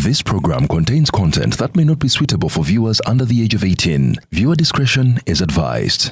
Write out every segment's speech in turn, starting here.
This program contains content that may not be suitable for viewers under the age of 18. Viewer discretion is advised.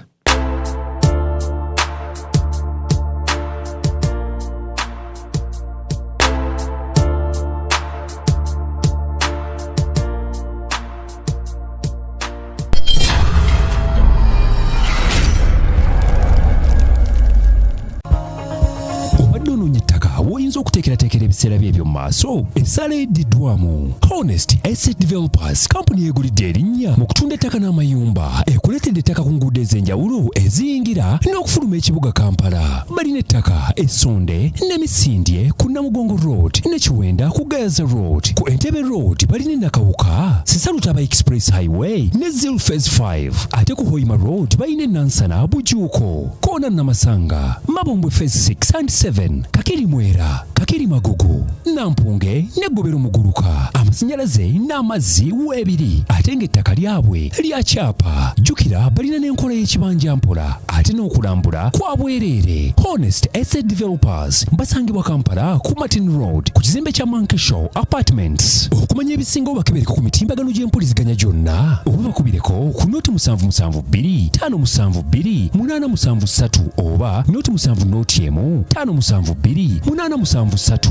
Obadde onoonya ettaka w'oyinza okuteekerateekera ebiseera bye eby'omu maaso? Essaala eddiddwamu Honest Estate Developers, kampuni yeegulidde erinnya mu kutunda ettaka n'amayumba, ekuleetedde ettaka ku nguudo ez'enjawulo eziyingira n'okufuluma ekibuga Kampala. Balina ettaka Essonde ne Misindye ku Namugongo Road ne Kiwenda ku Gayaza Road. Ku Entebbe Road balina Nakawuka, Sisalutaba Express Highway ne Zil Phase 5. Ate ku Hoima Road balina Nansana, Bujuuko, Koona, Namasanga, Mabombwe Phase 6 and 7, Kakiri Mwera, Kakiri Magugu, Nampunge ne Gobero Muguluka. Amasannyalaze n'amazzi weebiri, ate ng'ettaka lyabwe lya kyapa. Jjukira balina n'enkola y'ekibanja mpola, ate n'okulambula kwa bwereere. Honest Estate Developers basangibwa Kampala ku Martin Road ku kizimbe kya Monkey Show Apartments. Okumanya ebisingawo bakebereko ku mitimbagano gy'empuliziganya gyonna oba bakubireko ku 072 572 873 oba 070 1 572 873.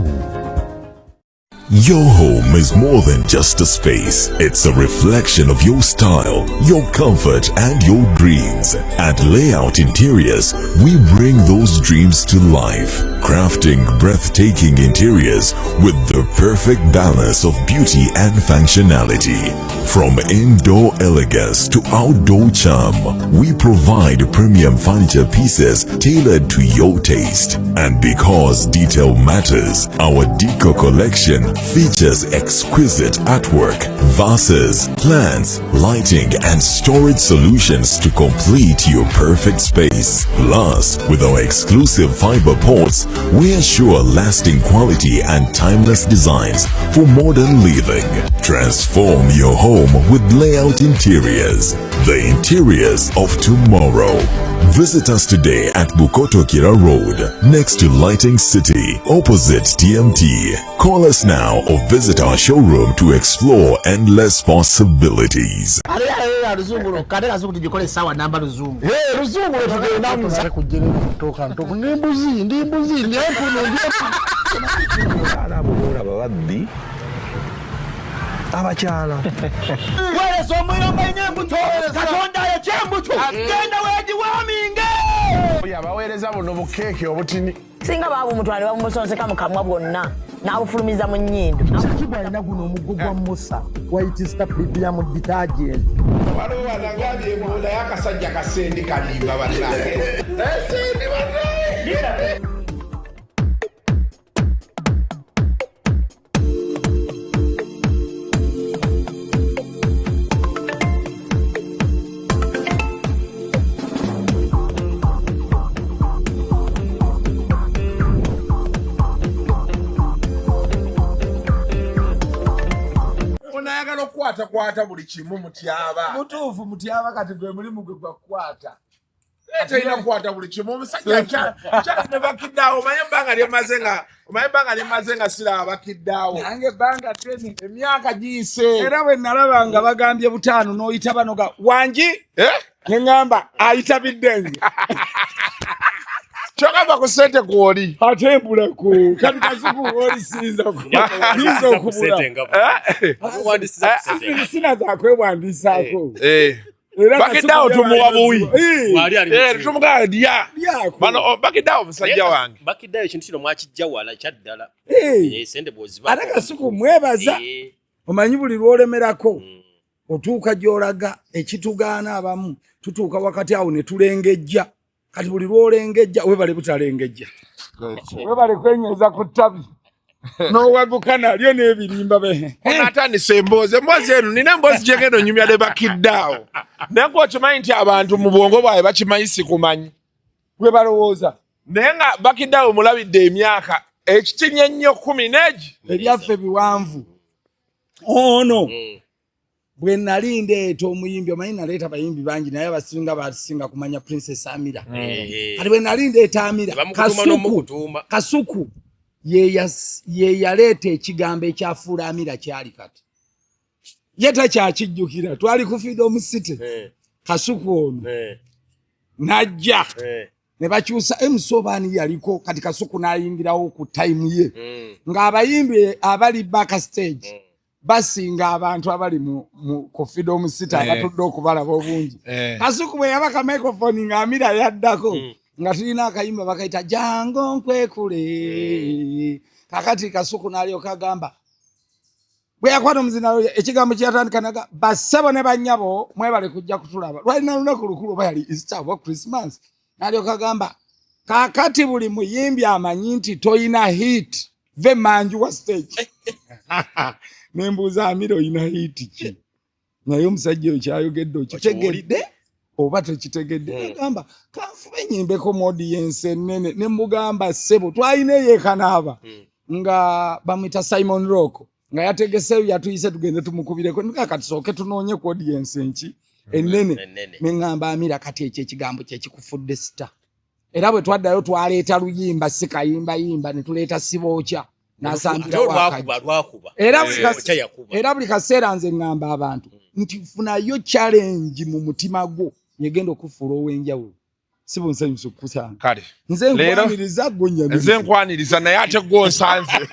Your home is more than just a space. It's a reflection of your style, your comfort, and your dreams. At Layout Interiors, we bring those dreams to life, crafting breathtaking interiors with the perfect balance of beauty and functionality. From indoor elegance to outdoor charm, we provide premium furniture pieces tailored to your taste. And because detail matters, our Deco collection features exquisite artwork, vases, plants, lighting, and storage solutions to complete your perfect space. Plus, with our exclusive fiber ports, we assure lasting quality and timeless designs for modern living. Transform your home with Layout Interiors, the interiors of tomorrow. Visit us today at Bukoto Kira Road, next to Lighting City, opposite TMT. Call us now or visit our showroom to explore endless possibilities. Ate ate luzungu lwokka, ate kazungu tugikole essaawa namba luzungu. Luzungu lwetugendamu kujjere ntoka ndi mbuzi, ndi mbuzi, ndi empunu, ndi empunu. Abo boolaba babbi abakyala. Weereza omuyomba ina embuto, Katonda ayokya embuto, genda weegiwaaminge. Oyo abaweereza buno bukeeke obutini. Singa baabumutwala ne babumusonseka mu kamwa bwonna n'abufulumiza mu nnyindo. Shakibu alina guno omuggo gwa Musa, White Star Premium Detergent. Waliwo wanagambye mbu naye akasajja kasendi kalimba bannange. Sendi bannange. Onayagala okukwatakwata buli kimu, Mutyaba. Mutuufu, Mutyaba, kati gwe mulimu gwe gwa kukwata. Talina kukwata buli kimu omusajja ne bakiddeawo. Omanye ebbanga lyemaze nga siraba bakiddeawo. Nange ebbanga teni. Emyaka giyise. Era bwe nalaba nga bagambye 5 n'oyita bano ga wangi, Eh? ne ŋŋamba ayita biddenze. Kyogamba ku ssente kwoli. Ate mbulaku kati Kasuku oli siyinza yinza okubula. Sina zakwewandiisaako. Era Bakiddeawo Kasuku tumuwa buwi. Eh, Tumugamba dya lyako. bano bakiddeawo musajja wange. Bakiddayo ekintu kino mwakijja wala kyaddala. Eh, Sente bw'oziba. Ate Kasuku mwebaza. Omanyi buli lw'olemerako otuuka gy'olaga. Ekitugaana abamu tutuuka wakati awo ne tulengejja. Kati buli lw'olengejja, webale butalengejja, webale kwenyweza ku ttabi n'owaguka nalyo n'ebirimba be. Onatandisa emboozi eno, nina emboozi gyegenda onyumya ne bakiddeawo, naye gwe okimanyi nti abantu mu bwongo bwabwe bakimanyi sikumanyi. Bwe balowooza. Naye nga bakiddeawo mulabidde emyaka ekitinye ennyo 10 n'egi. Ebyaffe biwanvu. Ono bwe nali ndeeta omuyimbi, omanyi naleeta abayimbi bangi, naye abasinga basinga kumanya Princess Amira. Kati bwe nali ndeeta Amira, Bamukutuuma Kasuku n'omukutuuma. Kasuku. Ye yaleeta ekigambo ekyafuula Amira kyali kati ye takyakijjukira. Twali ku Freedom City, Kasuku ono najja ne bakyusa MC obaani yaliko kati Kasuku n'ayingirawo ku time ye, ng'abayimbi abali backstage basinga abantu abali mu ku Freedom City abatudde okubalaba obungi. Kasuku bwe yabaka microphone ng'Amira yaddako, nga tulina akayimba bakayita "Jango Nkwekule". Kakati Kasuku n'alyoka agamba, bwe yakwata omuzindalo, ekigambo kyeyatandika naga, "Bassebo ne bannyabo, mwebale kujja kutulaba." Lwalina lunaku lukulu, oba yali Easter oba Christmas. N'alyoka agamba, "Kaakati buli muyimbi amanyi nti toyina hit, ve manju wa stage." Nembuuza Amira, "Oyina hit ki?" Naye omusajja oyo kyayogedde okitegedde oba tokitegedde? Agamba, "Kanfube nyimbeko mu audience ennene." Ne mugamba, "Ssebo, twalina eyeekanaaba nga bamwita Simon Rock, nga yategeseyo, yatuyise tugende tumukubireko. Nika katusooke tunoonye ku audience enki ennene." Ennene. Neŋŋamba, "Amira, kati ekyo ekigambo kyekikufudde star." Era bwe twaddayo twaleeta luyimba, si kayimbayimba, ne tuleeta "Sibookya", n'asambirawo akajja. Lwakuba, lwakuba. Era buli Okya yakuba. Era buli kaseera nze ŋŋamba abantu nti funayo challenge mu mutima gwo yegenda okufuula ow'enjawulo. Si bunsanyusa okukusanga. Kale. Nze Leero- nkwaniriza, gwe Nze nkwaniriza, naye ate gwonsanze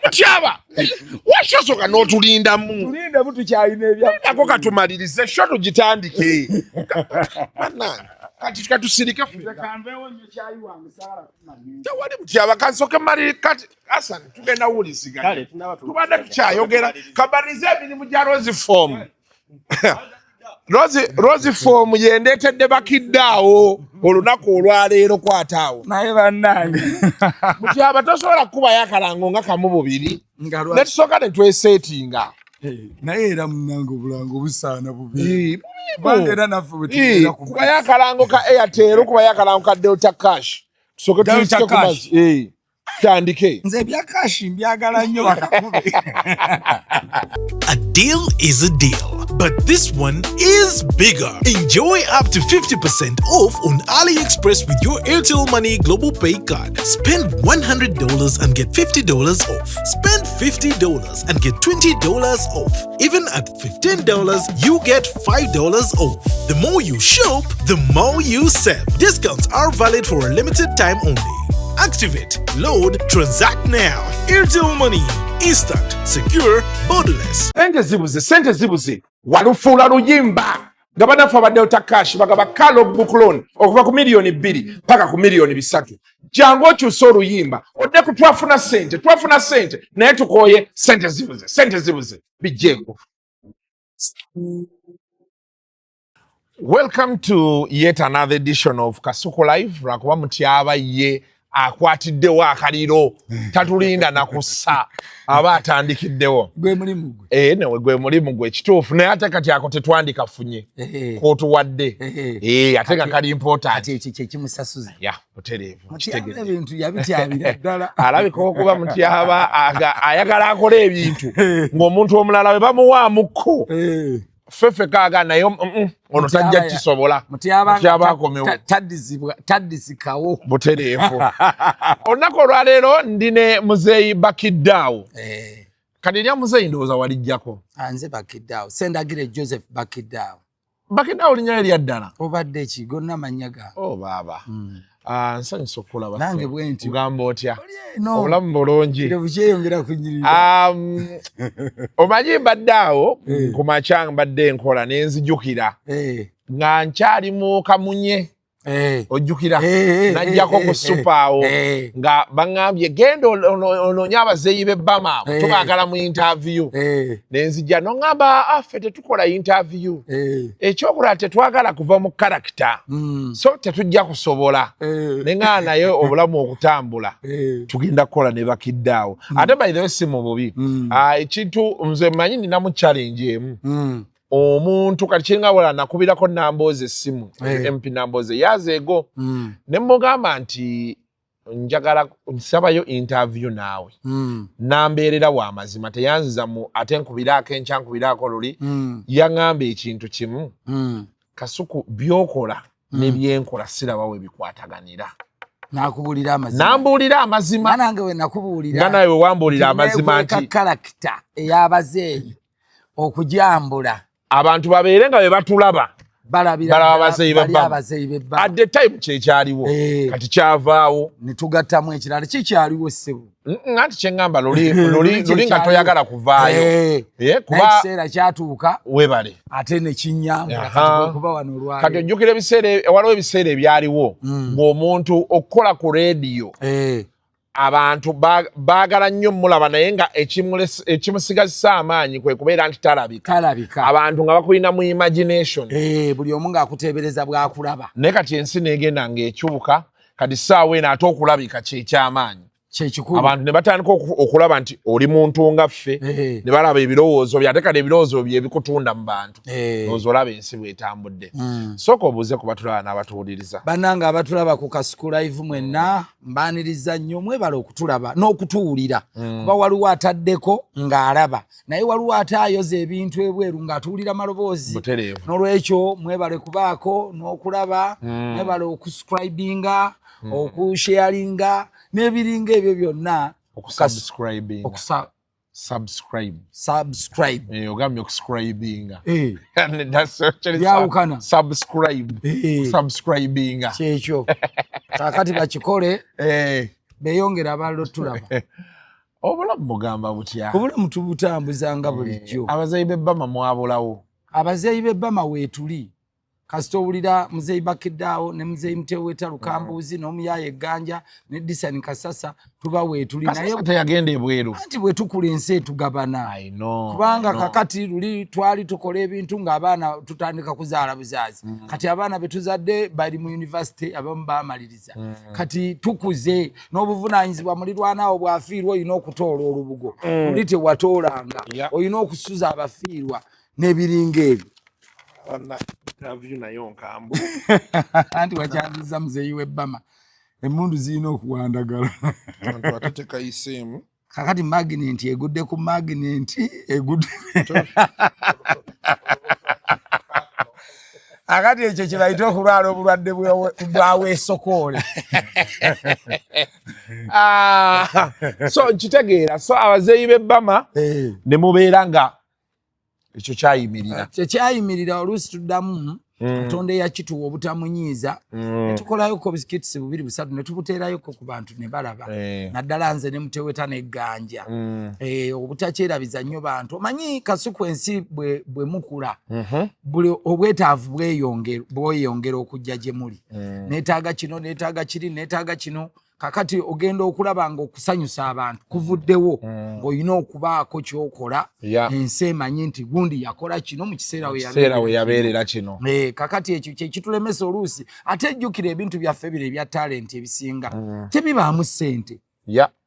mutyaba wakyosoka n'otulindamu. Tulindemu, tukyalina ebya Nako katumalirize show tugitandike. Bannange, kati katusirike ffenna. Kanveewo nnyo, kyayi wange saala kumanya. Tewali mutyaba, kansoke maliri kati. Asan, tugenda wuuliziganya. Kale, tunaba Tubadde tukyayogera kabalirize emirimu gya Rose Form. Rose Form yendeetedde bakidde awo olunaku olwaleero, kwata awo. Naye bannange. Mutyaba, tosobola kukubayo akalango nga kamu bubiri Nga lwaki? netusooka ne tweseetinga. Naye era munnange, obulango busaana bubi. Eh, Kubanga era naffe bwe Eh, tubeera ku kubayo akalango ka Airtel, kubayo akalango ka Delta Cash, tusooke Delta tuyisike ku Cash. mazzi. Eh, tutandike. Nze ebya cash mbyagala nnyo, bakakube. A deal is a deal, but this one is bigger. Enjoy up to 50% off on AliExpress with your Airtel Money Global Pay card. Spend $100 and get $50 off. Spend $50 and get $20 off. Even at $15, you get $5 off. The more you shop, the more you save. Discounts are valid for a limited time only. Activate, load, transact now. Airtel Money. Instant, secure, borderless. Sente zibuze, sente zibuze, walufuula luyimba nga bannaffe aba Delta Cash bagaba car logbook loan okuva ku 2 miliyoni paka ku 3 miliyoni. Jangu okyuse oluyimba odde ku "Twafuna sente, twafuna sente naye tukooye, sente zibuze, sente zibuze", bijjeeko. Welcome to yet another edition of Kasuku Live. Lwakuba mutyaba ye akwatiddewo akaliro, tatulinda nakussa, aba atandikiddewo. Gwe mulimu gwe. Eh, newe gwe mulimu gwe, kituufu, naye ate kati ako tetwandikafunye kotuwadde. Eh, ate nga kali important. Kati ekyo kyekimusasuza. Ya butereevu. Mutyaba Kitegedde. ebintu yabityabira ddala. Alabika okuba mutyaba ayagala akola ebintu ng'omuntu omulala bwe bamuwaamukko ffeffe kaaga, naye ono tajja kisobola. Mutyaba Mutyaba akomewo. Taddisikawo. Butereevu. Olunaku olwaleero ndi ne muzeeyi Bakiddaawo. Kati erya muzeeyi ndowooza walijjako. Nze Bakiddaawo, Sendagire Joseph Bakiddaawo. Bakiddaawo linnya erya ddala. Obadde ki gonna mannya gange. Oh baaba. Ah, nsanyusa okukulaba. Nange bwe ntyo. Ugamba otya? Eno. Obulamu bulungi? Kirevu kyeyongera kunyirira. Omanyi mbadde awo ku makya, mbadde nkola ne nzijukira nga nkyali mu Kamunye. Ojjukira najjako ku super awo nga baŋŋambye, "Genda onoonye abazeeyi b'ebbama abo, tubaagala mu interview." Nenzija noŋŋamba, "Affe tetukola interview. Ekyokulala, tetwagala kuva mu character, so tetujja kusobola." Neŋŋaa naye obulamu okutambula, tugenda kukola ne bakidde awo. Ate by the way, si mu bubi. Ah, ekintu nze mmanyi ninamu challenge emu. Omuntu kati kiringa wala nakubirako Nambooze essimu, MP Nambooze yazeego, ne mugamba nti njagala nsabayo interview naawe. Nambeerera wa mazima, teyanziza mu ate nkubiraako enkya, nkubiraako luli. Yaŋŋamba ekintu kimu, "Kasuku, byokola ne byenkola siraba we bikwataganira." Nakubuulira amazima. Nambuulira amazima. Nga nange we nakubuulira. Nga nawe wambuulira amazima nti character ey'abazeeyi okujambula. Abantu babeere nga be batulaba. Balabira abazeeyi b'ebbama. At the time kyekyaliwo. Eh. Kati kyavaawo. Ne tugattamu ekirala kikyaliwo ssebo. Anti kye ŋŋamba luli luli nga toyagala kuvaayo. Eh. Eh, kuba ekiseera kyatuuka. Webale. Ate ne kinnyambula kati kuba wano olwaleero. Kati ojjukira ebiseera waliwo ebiseera ebyaliwo ng'omuntu okukola ku leediyo. Abantu baagala nnyo mulaba naye nga ekimusigazisa amaanyi kwe kubeera nti talabika. Talabika. Abantu nga bakulina mu imagination. Buli omu ng'akuteebereza bw'akulaba. Naye kati ensi n'egenda ng'ekyuka kati ssaawa eno ate okulabika kyekyamaanyi. Kyekikulu. Abantu ne batandika okulaba nti oli muntu nga ffe ne balaba ebirowoozo bye ate kati ebirowoozo bye ebikutunda mu bantu. Ndowooza olaba ensi bw'etambudde. Sooka obuuze ku batulaba n'abatuwuliriza. Bannange abatulaba ku Kasuku Live mwenna mbaaniriza nnyo mwebale okutulaba n'okutuwulira. Kuba waliwo ataddeko ng'alaba naye waliwo ate ayoza ebintu ebweru ng'atuwulira maloboozi. N'olwekyo mwebale kubaako n'okulaba, mwebale okusubscribinga, okusharinga n'ebiringa ebyo byonna. Okusubscribinga. Subscribe. Ogambye okuscribinga. Byawukana. Subscribe. Subscribinga. Kyekyo. Kaakati bakikole beeyongere abalala otulaba. Obulamu mugamba butya? Obulamu tubutambuza nga bulijjo. Abazeeyi b'ebbama mwabulawo. Abazeeyi b'ebbama weetuli. Kasita owulira muzeeyi Bakiddaawo ne muzeeyi Muteweta Lukambuuzi n'omuyaaye Egganja ne Disani Kasasa tuba weetuli. Naye teyagenda ebweru. Anti bwe tukula ensi etugabana. Kubanga kakati luli twali tukola ebintu ng'abaana tutandika kuzaala buzaazi. Kati abaana be tuzadde bali mu yunivasite abamu baamaliriza. Kati tukuze n'obuvunaanyizibwa mulirwanaawo bw'afiirwa olina okutoola olubugo. Luli tewatoolanga. Olina okusuza abafiirwa n'ebiringa ebyo. Anti wakyandiza muzeeyi w'ebbama emmundu zirina okuwandagala. Kakati maginenti egudde ku maginenti egudde. Akati ekyo kye bayita okulwala obulwadde bwa weesokoole. So nkitegeera so abazeeyi b'ebbama ne mubeera nga ekyo kyayimirira. Kyekyayimirira oluusi tuddamu Katonda eyakituwa obutamunyiiza ne tukolayoko bisikitisi bubiri busatu ne tubuteerayoko ku bantu ne balaba naddala nze ne Muteweta n'Egganja obutakyerabiza nnyo bantu. Omanyi Kasuku ensi bwe mukula buli obwetaavu bweyongera okujja gye muli. Neetaaga kino, neetaaga kiri, neetaaga kino. Kakati ogenda okulaba nga okusanyusa abantu kuvuddewo ng'olina okubaako ky'okola ensi emanyi nti gundi yakola kino mu kiseera we yabeerera kino. Kakati ekyo kye kitulemesa oluusi ate ejjukira ebintu byaffe bino ebya talenti ebisinga tebibaamu ssente.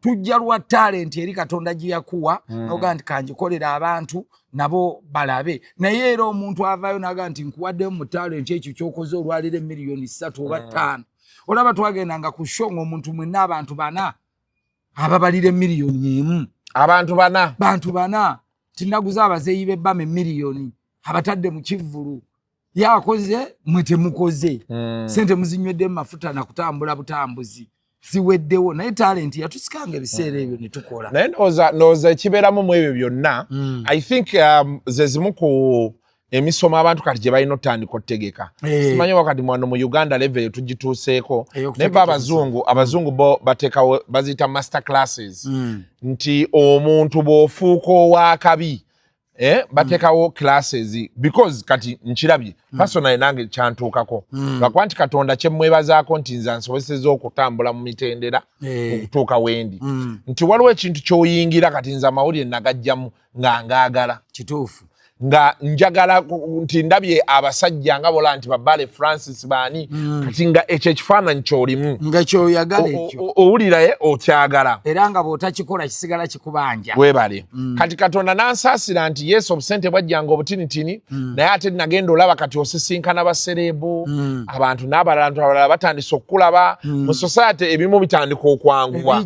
Tujja lwa talenti eri Katonda gye yakuwa n'ogamba nti kangikolera abantu nabo balabe. Naye era omuntu avaayo n'agamba nti nkuwaddeyo mu talenti ekyo ky'okoze olwaliro emiliyoni 3 oba 5. Olaba twagendanga ku show ng'omuntu mwenna abantu bana ababalira emiliyoni 1. Abantu bana. Bantu bana. Tinaguza abazeeyi b'ebbama emiliyoni abatadde mu kivvulu. Yakoze mwe temukoze. Ssente muzinywedde mu mafuta na kutambula butambuzi. Ziweddewo naye talenti yatusikanga ebiseera ebyo ne tukola. Naye ndowooza ekibeeramu mu ebyo byonna I think ze zimu ku emisomo abantu kati gye balina otandika otegeka. Simanyi wakati mwano mu Uganda level tugituuseeko naye bo abazungu bo bateekawo baziyita master classes nti omuntu bw'ofuuka ow'akabi bateekawo classes because kati nkirabye personally nange kyantuukako lwakuba nti Katonda kye mmwebazaako nti nze ansobosezza okutambula mu mitendera okutuuka wendi nti waliwo ekintu ky'oyingira kati nze amawulire nagajjamu nga ngaagala. Kituufu. Nga njagala nti ndabye abasajja nga bola nti Babale Francis baani kati nga ekyo ekifaananyi ky'olimu nga ky'oyagala ekyo owulira okyagala era nga bw'otakikola kisigala kikubanja. Weebale. Kati Katonda n'ansaasira nti yesu obusente bwajjanga obutinitini naye ate nagenda olaba kati osisinkana basereebu abantu n'abalala abalala batandise okukulaba mu society ebimu bitandika okwanguwa.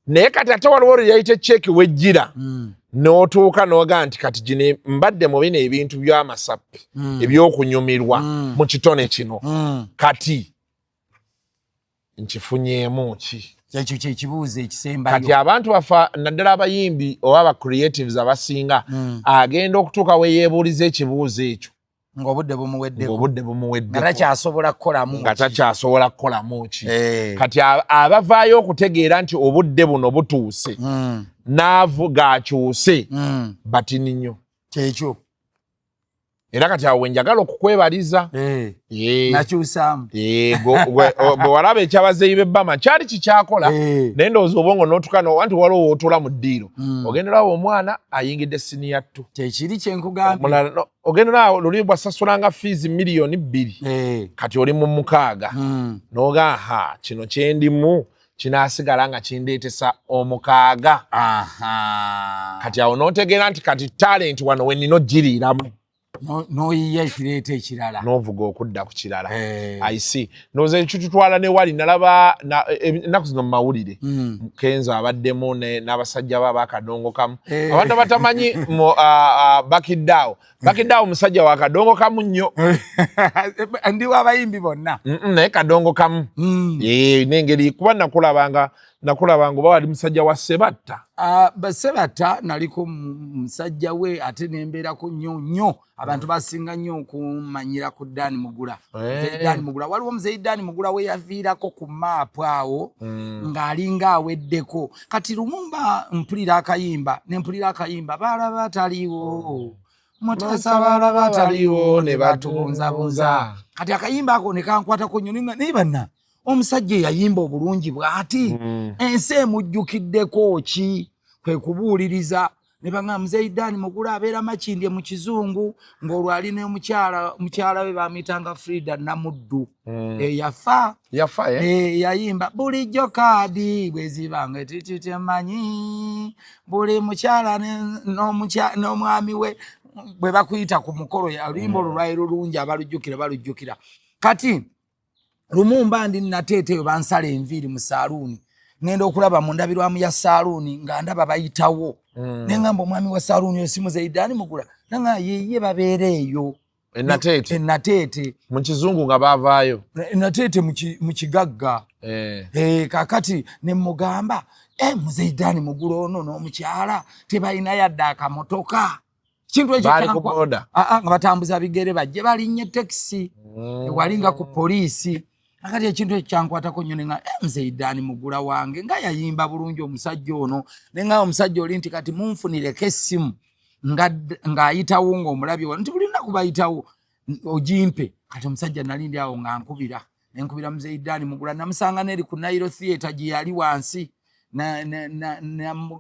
Naye kati ate waliwo lwe check wejjira n'otuuka n'oga nti kati gino mbadde mu bino ebintu by'amasappi ebyokunyumirwa mu kitone kino kati Nkifunyeemu ki? Ekyo kyekibuuzo ekisembayo. Kati abantu bafa, naddala abayimbi oba aba creatives abasinga, agenda okutuuka we yeebuuliza ekibuuzo ekyo ng'obudde bumuweddeko, ng'obudde bumuweddeko, nga takyasobola kukolamu, nga takyasobola kukolamu ki. Eh. Kati abavaayo okutegeera nti obudde buno butuuse, naavuga akyuse, batini nnyo. Kyekyo. Era kati awo wenjagala okukwebaliza. Eh. Eh. Nakyusaamu. Eh, bwe walaba ekyabazeeyi b'ebbama kyali kikyakola, naye ndowooza obwongo n'otuka anti waliwo wootuula mu ddiiro, ogenda olaba omwana ayingidde senior two. Kyekiri kyenkugambye. Omulala ogenda olaba luli bwasasulanga fiizi 2 million, kati oli mu 6, n'oga ha kino kyendimu kinaasigala nga kindeetesa 6. Kati awo n'otegeera nti kati talent wano we nnina ogiriiramu. N'oyiya ekireeta ekirala. N'ovuga okudda ku kirala. Eh. I see. Ndowooza ekyo tutwala ne wali nalaba ennaku zino mu mawulire, Kenzo abaddemu n'abasajja be abakadongo kamu. Eh. Abantu abatamanyi Bakiddaawo, Bakiddaawo musajja wa kadongo kamu nnyo. Ndi w'abayimbi bonna. Naye kadongo kamu. Eh, n'engeri kuba nakulabanga oba wali musajja wa Sebatta. Ah, Sebatta naliko musajja we, ate nembeerako nnyo nnyo. Abantu basinga nnyo okumanyira ku Dani Mugula. Eh. Muzeeyi Dani Mugula, waliwo muzeeyi Dani Mugula we yaviirako ku maapu awo, ng'alinga aweddeko. Kati lumumba mpulira akayimba, ne mpulira akayimba balaba taliwo Mutesa, balaba taliwo ne batubunzabunza. Kati akayimba ako ne kankwatako nnyo, naye banna omusajja eyayimba obulungi bw'ati, ensi emujjukiddeko ki? Kwe kubuuliriza ne baŋŋamba muzeeyi Dani Mugula abeera Makindye mu kizungu, ng'olwo ali n'omukyala, mukyala we bamuyitanga Frida Namuddu. Yafa. Yafa, eh? Eh, yayimba bulijjo kaadi bwe zibanga tititemanyi buli mukyala n'omwami we bwe bakuyita ku mukolo. Oluyimba olwo lwali lulungi, abalujjukira balujjukira. Kati lumumba ndi nateeta eyo bansala enviiri mu saaluuni, ngenda okulaba mu ndabirwamu ya saaluuni nga ndaba bayitawo, neŋŋamba omwami wa saaluuni oyo si muzeeyi Dani Mugula? Nanga yeye, babeera eyo. Enateete. Enateete. Mu kizungu nga baavaayo. Nateete mu kigagga. Eh. Eh, kakati ne mugamba e muzeeyi Dani Mugula ono n'omukyala tebalina yadde akamotoka? Kintu ekyo Baali ku boda? Ah, ah, nga batambuza bigere, bajje balinnye tekisi ewali nga ku poliisi. Akati ekintu ekyo kyankwatako nnyo, nenga eh, muzeeyi Dani Mugula wange nga yayimba bulungi omusajja ono. Nenga omusajja oli nti kati munfunireko essimu ng'ayitawo ng'omulabye wano, nti buli lunaku bayitawo, ogimpe. Kati omusajja nali ndi awo nga nkubira, nenkubira muzeeyi Dani Mugula, namusanga neri ku Nairo Theatre gye yali wansi,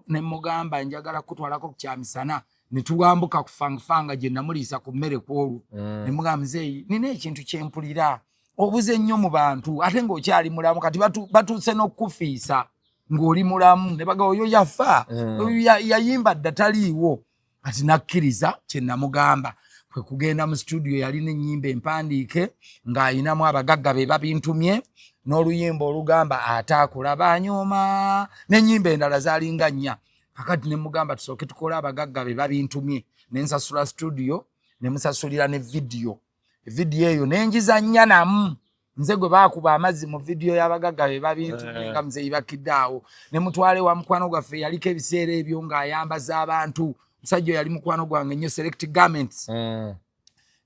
nemugamba njagala kutwalako ku kyamisana, netuwambuka ku fangfanga gye namuliisa ku mmere ku olwo. Nemugamba muzeeyi nina ekintu kyempulira, obuze nnyo mu bantu ate ng'okyali mulamu, kati batuuse n'okukufiisa ng'oli mulamu, ne baga oyo yafa. Oyo yayimba dda taliiwo. Kati nakkiriza kye namugamba, kwe kugenda mu studio, yalina ennyimba empandiike ng'ayinamu abagagga be babintumye n'oluyimba olugamba ate akulaba anyooma n'ennyimba endala zalinga nnya. Kakati ne mugamba tusooke tukole abagagga be babintumye, ne nsasula studio, ne musasulira ne vidiyo. Vidiyo eyo nenjizannya namu nze gwe baakuba amazzi mu vidiyo y'abagagga be babintumye, nga muzeeyi bakidde awo, ne mutwale wa mukwano gwaffe yaliko ebiseera ebyo ng'ayambaza abantu. Omusajja oyo yali mukwano gwange nnyo, Select Garments.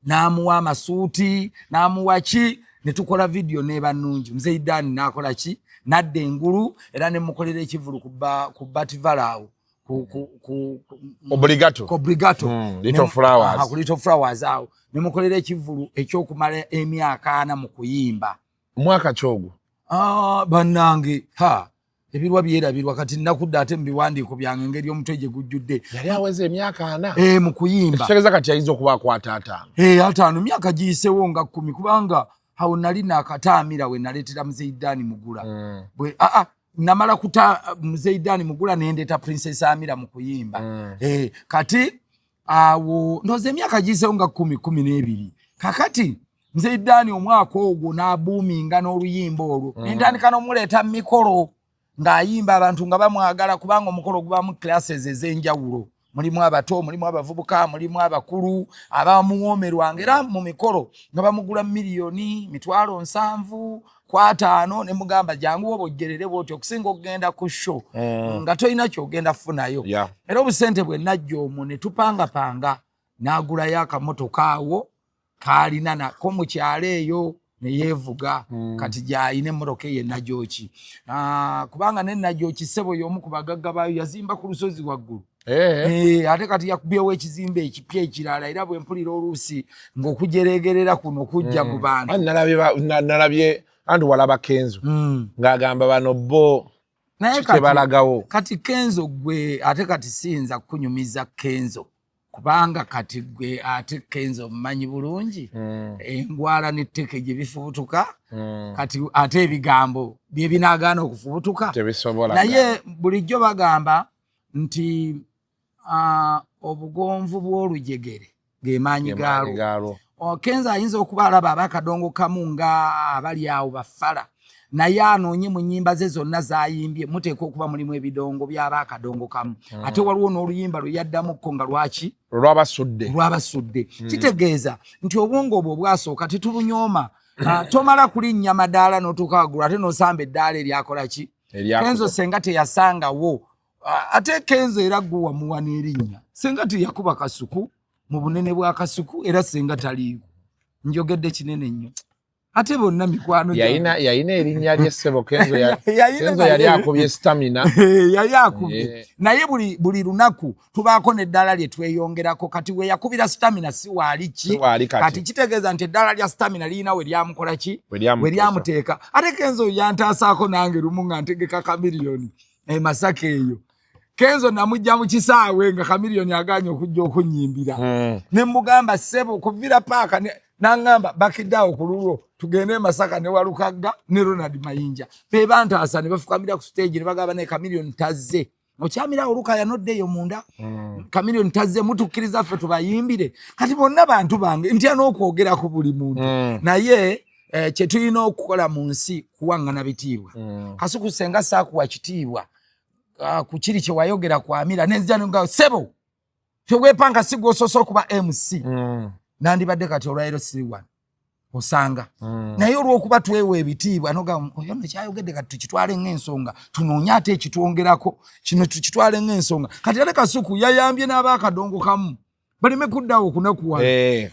N'amuwa amasuuti, n'amuwa ki, ne tukola vidiyo n'eba nnungi. Muzeeyi Dani n'akola ki, n'adda engulu, era ne mukolera ekivulu ku Bativala awo Obligato. Ku Obligato. Little Flowers. Aha, ku Little Flowers awo ne mukolera ekivulu ekyokumala emyaka 40 mu kuyimba. Mwaka kyogwo? Ah, bannange, ha, ebirwa byerabirwa. Kati nakudda ate mu biwandiiko byange engeri omutwe gye gujjudde. Yali aweza emyaka 40? Eh, mu kuyimba. Ekitegeeza kati ayinza okuba akwata 50. Eh, 50, myaka giyisewo nga 10, kubanga awo nali nakataamira we naleetera muzeeyi Dani Mugula. Bwe aa namala kuta muzeeyi Dani Mugula, nendeeta Princess Amira mu kuyimba. Eh, kati awo ndowooza emyaka giyisewo nga 10, 12. Kakati muzeeyi Dani omwaka ogwo n'abuuminga n'oluyimba olwo, nentandika n'omuleeta mu mikolo ng'ayimba, abantu nga bamwagala, kubanga omukolo gubamu classes ez'enjawulo, mulimu abato, mulimu abavubuka, mulimu abakulu abamuwoomerwanga, era mu mikolo nga bamugula 70 million, Kwataano ne mugamba jangu oba ojjerere bwoti okusinga okugenda ku show nga tolina kyogenda kufunayo. Era obusente bwe najja omwo ne tupangapanga, n'agulayo akamotoka awo kaalina nako mu kyalo eyo ne yeevuga. Kati gy'alina emmotoka eyo enajooki, kubanga nenajooki ssebo y'omu ku bagagga baayo, yazimba ku lusozi waggulu. Ate kati yakubyewo ekizimbe ekipya ekirala, era bwe mpulira oluusi ng'okujeregerera kuno kujja mu bantu. Nalabye anti walaba Kenzo ng'agamba bano bo naye kyebalagawo. Kati Kenzo gwe ate kati siyinza kukunyumiza Kenzo, kubanga kati gwe ate Kenzo omumanyi bulungi, engwala n'etteke gye bifubutuka. Kati ate ebigambo bye binaagaana okufubutuka. Tebisobola. Naye bulijjo bagamba nti obugonvu bw'olujegere ge maanyi gaalwo. Kenzo ayinza okuba alaba abakadongo kamu nga abali awo bafala, naye anoonye mu nnyimba ze zonna z'ayimbye muteeka okuba mulimu ebidongo by'abakadongo kamu. Ate waliwo n'oluyimba lwe yaddamukko nga lwaki lwabasudde. Lwabasudde. Kitegeeza nti obwongo obwo obwasooka tetubunyooma. Tomala kulinnya madaala n'otuuka waggulu ate n'osamba eddaala eryakola ki. Kenzo senga teyasangawo, ate Kenzo era gwe wamuwa n'erinnya, senga teyakuba Kasuku mu bunene bwa Kasuku, era senga taliiwo. Njogedde kinene nnyo, ate bonna mikwano. Yalina erinnya ly'essebo Kenzo, Kenzo yali akubye Stamina. Yali akubye, naye buli lunaku tubaako n'eddaala lye tweyongerako. Kati we yakubira Stamina si waali ki kati, kitegeeza nti eddaala lya Stamina lirina we lyamukola ki, we lyamuteeka. Ate Kenzo yantaasaako nange lumu nga ntegeka Kamiliyoni e Masaka eyo. Kenzo namujja mu kisaawe nga Kamiliyoni aganye okujja okunyimbira, ne mugamba ssebo kuvira paaka, naŋŋamba bakiddeawo ku lulwo tugende e Masaka ne Walukagga ne Ronald Mayinja be bantaasa, ne bafukamira ku stage ne bagamba naye Kamiliyoni tazze, okyamirawo olukaya noddeeyo munda. Kamiliyoni tazze, mutukkiriza ffe tubayimbire? Kati bonna bantu bange, ntya n'okwogera ku buli muntu, naye kyetulina okukola mu nsi kuwaŋŋana bitiibwa. Kasuku senga saakuwa kitiibwa ku kiri kye wayogera kwamira nenzija nga sebo tewepanga, si gwosoose okuba MC, nandibadde kati olwaliro siri wano osanga. Naye olwokuba twewa ebitiibwa nogamba oyo nno kyayogedde kati tukitwale ng'ensonga, tunoonye ate ekitwongerako kino tukitwale ng'ensonga. Kati ate Kasuku yayambye n'abaakadongo kamu baleme kuddawo okunakuwala.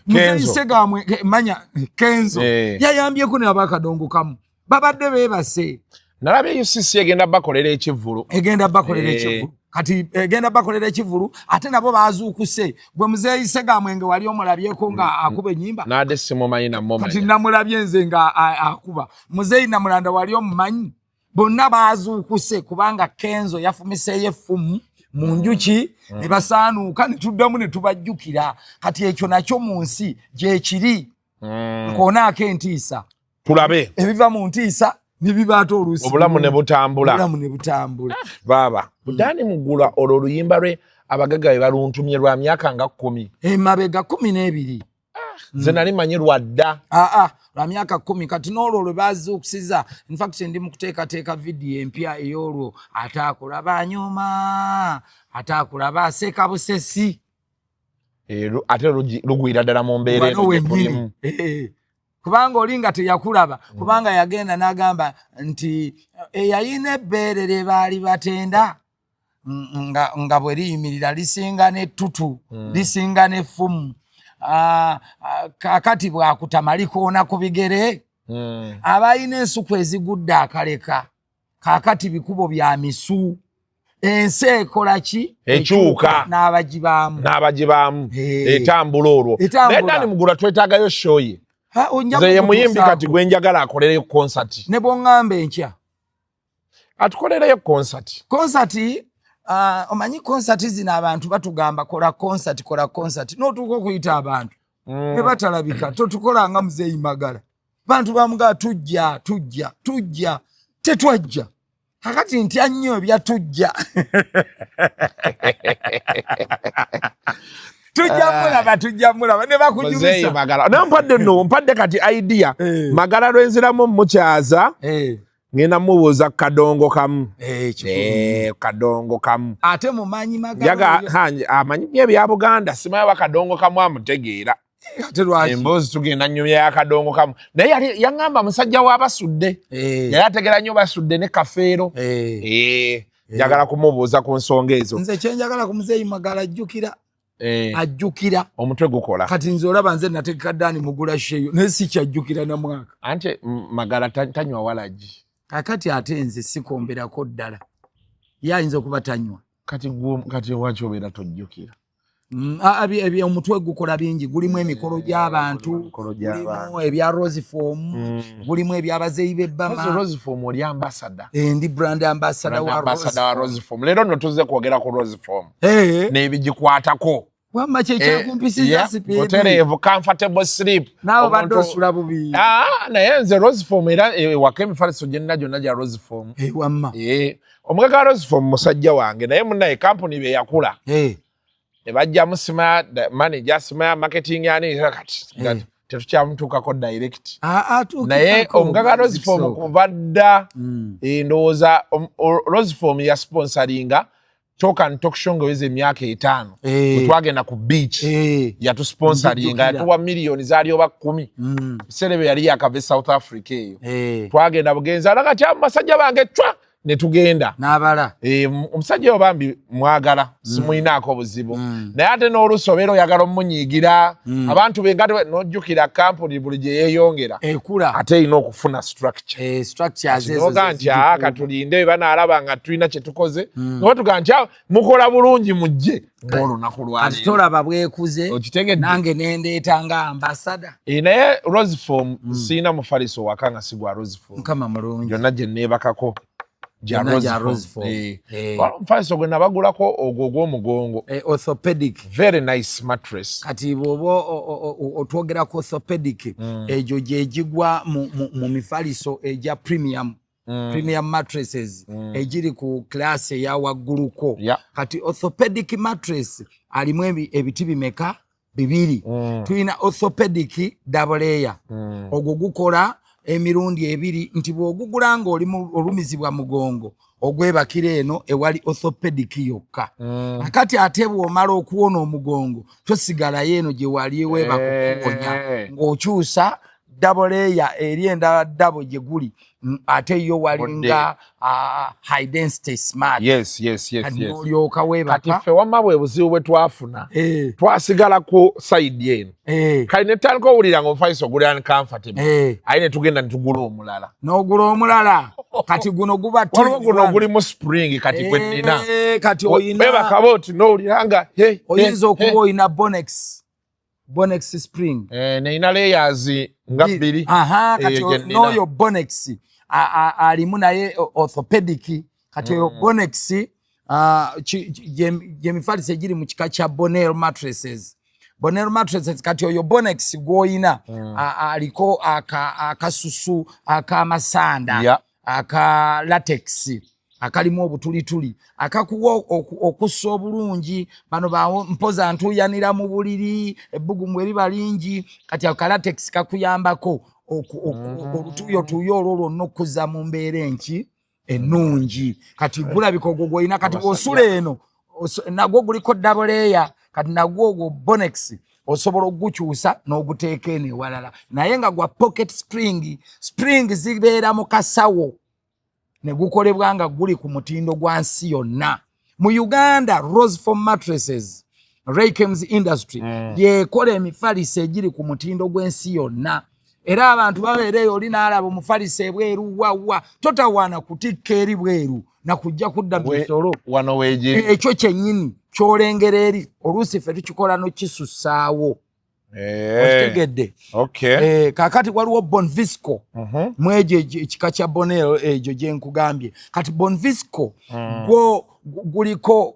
Muzeyi gamwe manya Kenzo yayambyeko n'abaakadongo kamu babadde beebase. Nalabye UCC egenda bakolera ekivvulu. Egenda bakolera ekivvulu, kati egenda bakolera ekivvulu, ate nabo bazuukuse. Gwe muzeeyi Segamwenge wali omulabyeko nga akuba ennyimba? Nade simumanyi. Namumanya. Kati namulabye nze nga akuba. Muzeeyi Namulanda wali omumanyi? Bonna bazuukuse kubanga Kenzo yafumiseeyo effumu mu njuki ne basaanuuka, ne tuddamu ne tubajjukira. Kati ekyo nakyo mu nsi gyekiri, nkoonaako entiisa. Tulabe. Ebiva mu ntiisa nibibaata oluusi. Obulamu ne butambula. Obulamu ne butambula. Baaba Budaani Mugula, olwo oluyimba lwe abagagga be baluntumye lwa myaka nga 10. Emabega 12. Nze nali manyi lwadda. Aa, lwa myaka 10. Kati n'olwo lwe bazuukusiza, infact ndi mu kuteekateeka vidiyo empya ey'olwo ate akulaba anyuma, ate akulaba aseka busesi. Ate lugwira ddala mu mbeera eno wennyini, kubanga oli nga teyakulaba, kubanga yagenda n'agamba nti eyayina ebbeere lye baali batenda nga bwe liyimirira lisinga n'ettutu, lisinga n'effumu. Kakati bwakutama likoona ku bigere. Abalina ensuku ezigudde akaleka kakati bikubo bya misu. Ensi ekola ki? Ekyuka. N'abagibaamu. N'abagibaamu. Etambula olwo. Naye Dani Mugula twetaagayo show ye. Nze ye muyimbi kati gwe njagala akolereyo konsati. Ne bw'oŋŋamba enkya. Atukolereyo konsati. Konsati, omanyi konsati zino abantu batugamba kola konsati, kola konsati, n'otuuka okuyita abantu ne batalabika. Totukola nga muzeeyi Magala, bantu bamugaa tujja tujja tujja, tetwajja. Kakati ntya nnyo ebya tujja tujja mulaba, tujja mulaba ne bakunyumisa. Magala naye mpadde nno, mpadde kati idea. Magala lwenziramu mukyaza, ngenda mubuuza kadongo kamu. Kadongo kamu. Ate mumanyi Magala. Amanyi nyo ebya Buganda, simanyi ba kadongo kamu amutegeera. Ate lwaki? Emboozi tugenda nyumya yakadongo kamu, naye yali yaŋŋamba musajja wa Basudde. Yali ategera nnyo Basudde ne Kafeero. Njagala kumubuuza ku nsonga ezo. Nze kyenjagala ku muzeeyi Magala, ajjukira. Ajjukira. Omutwe gukola. Kati nze olaba nze nategeka ddaani mugula sheyo, naye sikyajjukira na mwaka. Anti Magala tanywa walagi. Kakati ate nze sikomberako ddala, ye ayinza okuba tanywa. Kati kati waki obeera tojjukira? Omutwe gukola bingi, gulimu emikolo gy'abantu, Emikolo gy'abantu. gulimu ebya Rosefoam, gulimu ebyabazeeyi b'ebbama. Rosefoam oli ambassador. Ndi brand ambassador wa ambassador wa Rosefoam. Rosefoam. Leero nno tuzze kwogera ku Rosefoam n'ebigikwatako. Wamma kyekyakumpisiza speed. Butereevu, comfortable sleep. Naawe obadde osula bubi. Ah, naye nze Rosefoam era ewaka emifaliso gyenna gyonna gya Rosefoam. Wamma. Omugagga wa Rosefoam musajja wange, naye munnaye kampuni be yakula ne bajjamu sima manager, sima marketing, ani kati tetukyamutuukako direct. Naye omugagga Rosefoam kuva dda, ndowooza Rosefoam yasponsoringa Talk and Talk Show ng'eweza emyaka 5. Bwe twagenda ku beach, yatusponsoringa. Nzijukira. Yatuwa miliyoni zaali oba 10. Biseera ebyo yali yakava e South Africa eyo. Twagenda bugenzi, alaga ti basajja bange cwa ne tugenda. N'abala. Omusajja oyo bambi mwagala, simuyinaako buzibu, naye ate n'oluusi obeera oyagala omunyiigira abantu be nga n'ojjukira kampuni buli gye yeeyongera ekula, ate erina okufuna structure. Structures ezo Noga nti zezigikuuma. aa, katulinde banaalaba nga tulina kye tukoze, nga tugaa nti, "Ah, mukola bulungi, mujje ng'olunaku Ati lwaleero." tolaba bwekuze? Okitegedde? Nange nendeeta nga ambassador. Naye Rosefoam siina mufaliso waka nga si gwa Rosefoam. Mukama mulungi. Gyonna gye neebakako gya Gyonna gya Rosefoam. Rosefoam. Omufaliso gwe nabagulako ogwo ogw'omugongo. Orthopedic. Very nice mattress. Kati bw'oba otwogera ku orthopedic, egyo gyegigwa mu mifaliso egya premium, premium mattresses egiri ku class eya wagguluko. Kati orthopedic mattress alimu ebiti bimeka? Bibiri. Tulina orthopedic double layer. Ogwo gukola emirundi ebiri, nti bw'ogugula nga oli olumizibwa mugongo, ogwebakira eno ewali orthopedic yokka. Akati ate bw'omala okuwona omugongo, tosigalayo eno gye wali weebaka okuwonya, ng'okyusa double layer eri endala double gye guli. Ate yo walinga high density smart. Kati n'olyoka Kati weebaka. ffe wamma bwe buzibu bwe twafuna, twasigala ku side eno. Kale ne tutandika owulira nga omufaliso guli uncomfortable, aye ne tugenda ne tugula omulala. N'ogula omulala, kati guno guba Waliwo guno 2 in 1. ogulimu spring, kati gwe nnina. Kati oyina Webaka oti n'owulira nga oyinza okuba oyina Bonex spring. Neyina layers nga bbiri. Aha, kati Eyo gye nnina. n'oyo Bonex alimu naye orthopedic. Kati oyo Bonex, gyemifaliso egiri mu kika kya Bonel mattresses, Bonel mattresses. Kati oyo Bonex gw'oyina aliko akasusu ak'amasanda aka latex akalimu obutulituli akakuwa okussa obulungi. Bano bawo mpoza ntuuyanira mu buliri, ebbugumu eriba lingi, kati ako kalatex kakuyambako olutuuyotuuyo olwo lwonna okuzza mu mbeera enki ennungi. Kati gulabika ogwo gwolina. Kati bw'osula eno nagwo guliko double layer. Kati nagwo ogwo Bonex osobola okugukyusa n'oguteeka eno ewalala, naye nga gwa pocket spring. Spring zibeera mu kasawo ne gukolebwa nga guli ku mutindo gwa nsi yonna. Mu Uganda, Rosefoam mattresses, Rakems Industry yekola emifaliso egiri ku mutindo gw'ensi yonna. Era abantu babeera eyo, oli n'alaba omufaliso ebweru wawa, totawaana kutikka eri bweru nakujja kudda mu misolo. Wano weegiri. Ekyo kyennyini kyolengera eri, oluusi ffe tukikola nokisussaawo. Okitegedde? Okay. Kakati waliwo Bonvisco mwegyo ekika kya Bonel egyo gyenkugambye. Kati Bonvisco gwo guliko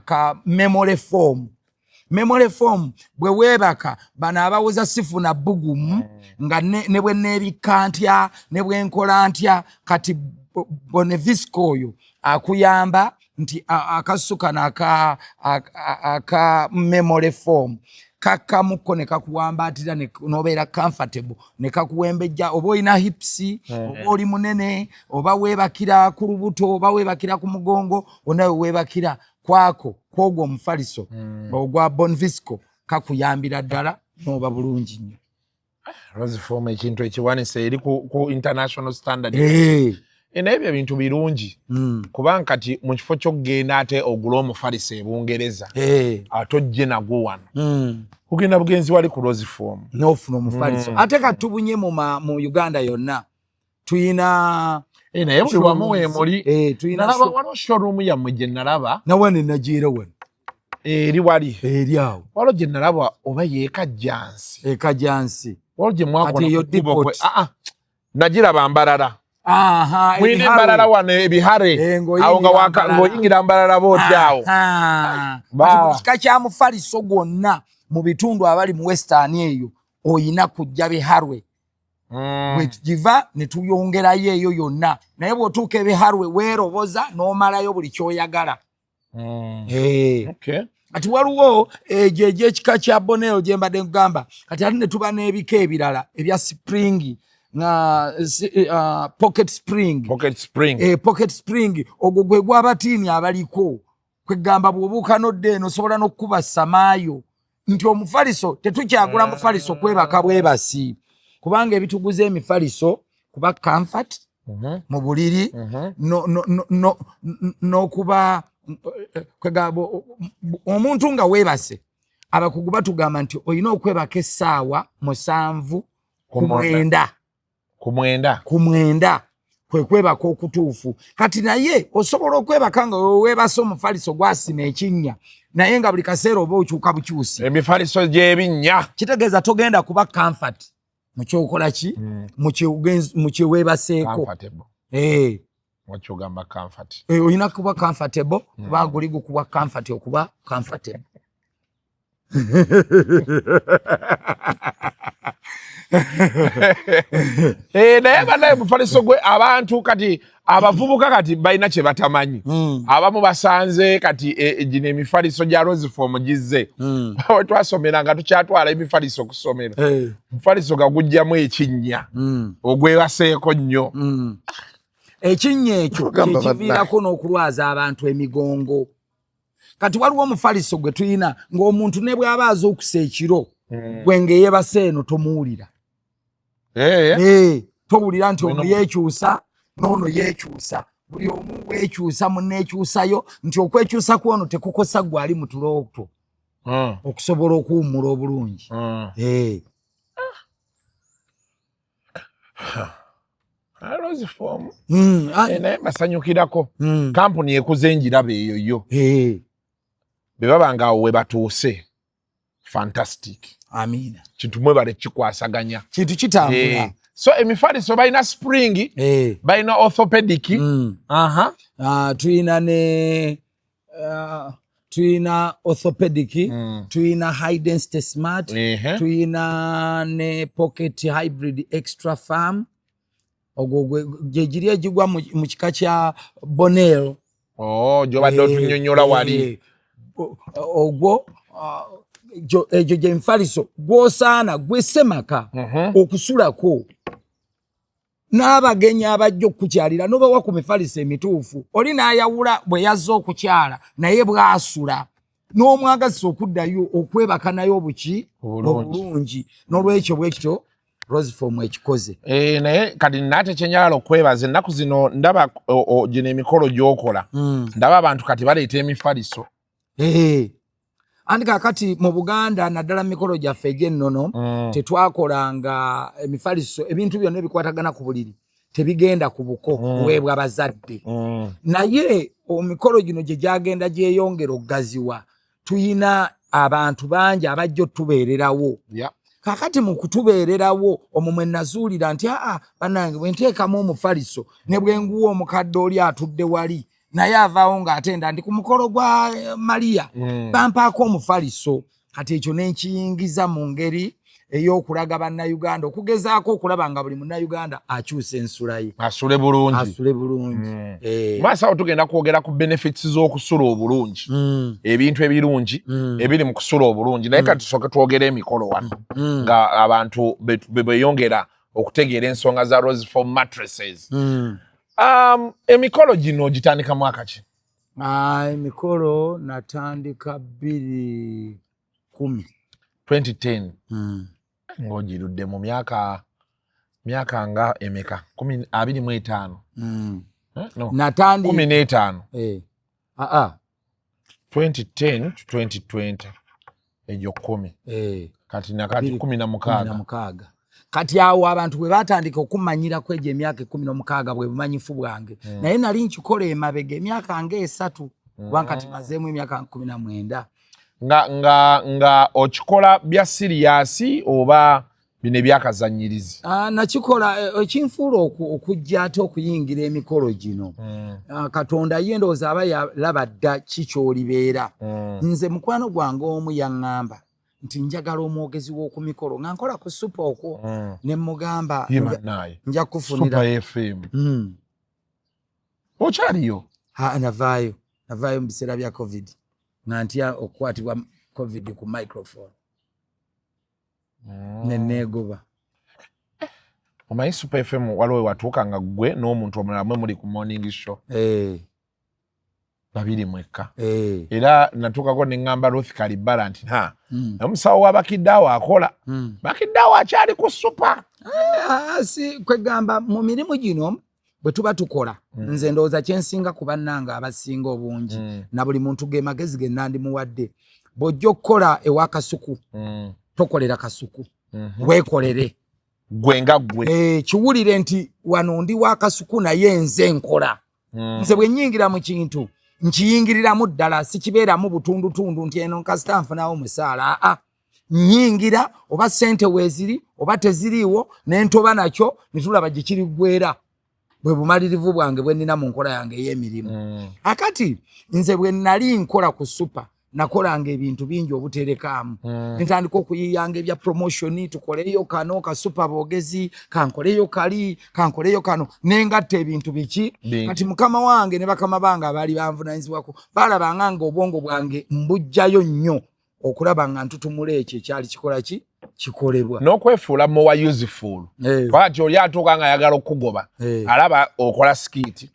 ka memory foam. Memory foam bwe weebaka, bano abawoza sifuna bugumu nga ne bwe neebikka ntya ne bwe nkola ntya, kati Bonvisco oyo akuyamba nti akasusu kano aka memory foam kakkamukko ne kakuwambaatira n'obeera comfortable ne kakuwembejja, oba olina hips, oba oli munene, oba weebakira ku lubuto, oba weebakira ku mugongo, onawe weebakira kwako kwogwo omufaliso ogwa Bonvisco kakuyambira ddala Noba bulungi nnyo. Rosefoam ekintu ekiwanise eri ku international standard. Hey. Naye ebyo ebintu birungi kubanga kati mu kifo ky'okugenda ate ogule omufaliso e Bungereza, ate ojje nagwo wano, kugenda bugenzi wali ku Rosefoam n'ofuna omufaliso. Ate kati tubunye mu Uganda yonna tuyina. Naye buli wamu weemuli. Nalaba waliwo showroom yammwe gye nalaba. Nawane nagiira wano. Eri wali. Eri awo. Waliwo gye nalaba oba yeekajjansi. Ekajjansi. Waliwo gye mwakola eyo ku kkubo depot. Nagiraba Mbarara. Mwine Mbarara wano ebihare. Awo nga ng'oyingira Mbarara booti awo. Kati buli kika kya mufaliso gwonna mu bitundu abali mu Western eyo oyina kujja Biharwe. Bwe tugiva ne tuyongerayo eyo yonna, naye bw'otuuka ebiharwe weeroboza n'omalayo buli ky'oyagala. Kati waliwo egyo egy'ekika kya Boneo gye mbadde nkugamba. Kati ate ne tuba n'ebika ebirala ebya spring nga pocket spring. Pocket spring. Pocket spring ogwo gwe gw'abatiini abaliko, kwegamba bw'obuuka n'odda eno osobola n'okukuba samaayo nti omufaliso tetukyagula mufaliso kwebaka bwebasi, kubanga ebituguza emifaliso kuba comfort mu buliri, n'okuba kwegamba omuntu nga weebase, abakugu batugamba nti olina okwebaka essaawa 7 ku 9. Ku 9. Ku 9 kwe kwebaka okutuufu. Kati naye osobola okwebaka nga weebase omufaliso gwasima ekinnya, naye nga buli kaseera oba okyuka bukyusi. Emifaliso gy'ebinnya. Kitegeeza togenda kuba comfort mu kyokola ki, mu kyeweebaseeko. Comfortable. Wakyogamba comfort. Olina kuba comfortable, kuba guli gukuwa comfort okuba comfortable. Naye bannaye mufaliso gwe abantu kati abavubuka kati balina kye batamanyi. Abamu basanze kati gino emifaliso gya Rosefoam gizze. We twasomera nga tukyatwala emifaliso ku ssomero. Omufaliso gagujjamu ekinnya. Ogwebaseeko nnyo. Ekinnya ekyo Ogamba bannaye. kyekiviirako n'okulwaza abantu emigongo. Kati waliwo omufaliso gwe tulina ng'omuntu ne bw'aba azuukusa ekiro, gwe ng'eyeebase eno tomuwulira. Towulira nti ono yeekyusa n'ono yeekyusa, buli omu weekyusa munneekyusayo, nti okwekyusa kw'ono tekukosa gwe ali mu tulo two okusobola okuwummula obulungi. Rosefoam. Naye mbasanyukirako. Kampuni ekuze njiraba eyo yo. Bwe baba nga awo we batuuse. Fantastic. Amina. Kintu mwebale kikwasaganya. Kintu kitambula. So emifaliso balina spring, balina orthopedic. Tuyina ne tuyina orthopedic, tuyina high density smart, tuyina ne pocket hybrid extra firm. Ogwo gye giri egigwa mu kika kya Bonel. Oh, gy'obadde otunnyonnyola wali. Ogwo, egyo gye mifaliso gw'osaana gwe ssemaka okusulako n'abagenyi abajja okukukyalira n'obawa ku mifaliso emituufu. Oli n'ayawula bwe yazze okukyala naye bw'asula n'omwagazisa okuddayo okwebaka naye obuki obulungi. N'olwekyo bwe kityo Rosefoam ekikoze. Naye kati nate kyenjagala okwebaza ennaku zino ndaba gino emikolo gy'okola. Ndaba abantu kati baleeta emifaliso. Anti kaakati mu Buganda naddala mu mikolo gyaffe egy'ennono tetwakolanga emifaliso, ebintu byonna ebikwatagana ku buliri tebigenda ku buko kuweebwa bazadde. Naye emikolo gino gye gyagenda gyeyongera okugaziwa, tuyina abantu bangi abajja otubeererawo. Kaakati mu kutubeererawo omwo mwe nazuulira nti aa bannange bwe nteekamu omufaliso ne bwe nguwa omukadde oli atudde wali naye avaawo ng'atenda ndi ku mukolo gwa Maria, bampaako omufaliso. Kati ekyo ne nkiyingiza mu ngeri ey'okulaga bannayuganda, okugezaako okulaba nga buli munnayuganda akyusa ensula ye. Asule bulungi. Asule bulungi. Maaso awo tugenda kwogera ku benefits z'okusula obulungi. Ebintu ebirungi ebiri mu kusula obulungi. Naye kati tusooke twogere emikolo wano. Nga abantu beyongera okutegeera ensonga za Rosefoam mattresses. Emikolo gino gitandika mwaka ki? Emikolo natandika 2010. 2010. Ng'ogirudde mu myaka nga emeka? 25. Eh? No. Natandi 15. Eh. Aa. 2010 to 2020, egyo 10. Kati nakati 16. 16. Kati awo abantu bwe batandika okumanyirako egyo emyaka 16 bwe bumanyifu bwange. Naye nali nkikola emabega emyaka nga 3, kubanga kati mazeemu emyaka 19. Nga okikola bya serious oba bino ebyakazanyirizi? Nakikola ekinfuula okujja ate okuyingira emikolo gino. Katonda ye ndowooza aba yalaba dda ki ky'olibeera. Nze mukwano gwange omu yaŋŋamba nti njagala omwogezi w'oku mikolo nga nkola ku Super okwo. Ne mugamba nja kufunira Super FM. Okyaliyo? Navaayo mu biseera bya COVID nga ntya okukwatibwa COVID ku microphone. Ne neegoba. Omanyi Super FM waliwo wewatuuka nga ggwe n'omuntu omulala mwe muli ku morning show. Babiri mwekka. Era natuukako ne ŋŋamba Ruth Kalibala nti ha, omusawo wa Bakidde awo akola. Bakidde awo akyali ku Super. Si kwegamba mu mirimu gino bwe tuba tukola, nze ndowooza kyensinga ku bannange abasinga obungi na buli muntu ge magezi ge nandimuwadde, bw'ojja okukola ewa Kasuku, tokolera Kasuku, weekolere. Gwe nga ggwe. Kiwulire nti wano ndi wa Kasuku naye nze nkola. Nze bwe nnyingira mu kintu nkiyingiriramu ddala, sikibeeramu butundutundu nti eno nkasita nfunawo musaala. Aa, nnyingira oba ssente weeziri oba teziriiwo ne ntoba nakyo ne tulaba gye kiriggwera. Bwe bumalirivu bwange bwe nnina mu nkola yange ey'emirimu. Akati nze bwe nali nkola ku Super, nakolanga ebintu bingi obuterekaamu. Ntandika okuyiyanga ebya promotion, tukoleyo kano ka Super boogezi, kankoleyo kali, kankoleyo kano, nengatta ebintu biki. Kati mukama wange ne bakama bange abaali banvunanyizibwako balabanga nga obwongo bwange mbujjayo nnyo okulaba nga ntutumula ekyo ekyali kikola ki kikolebwa. N'okwefuula more useful. Kubanga nti oli atuuka nga ayagala okukugoba, alaba okola skit,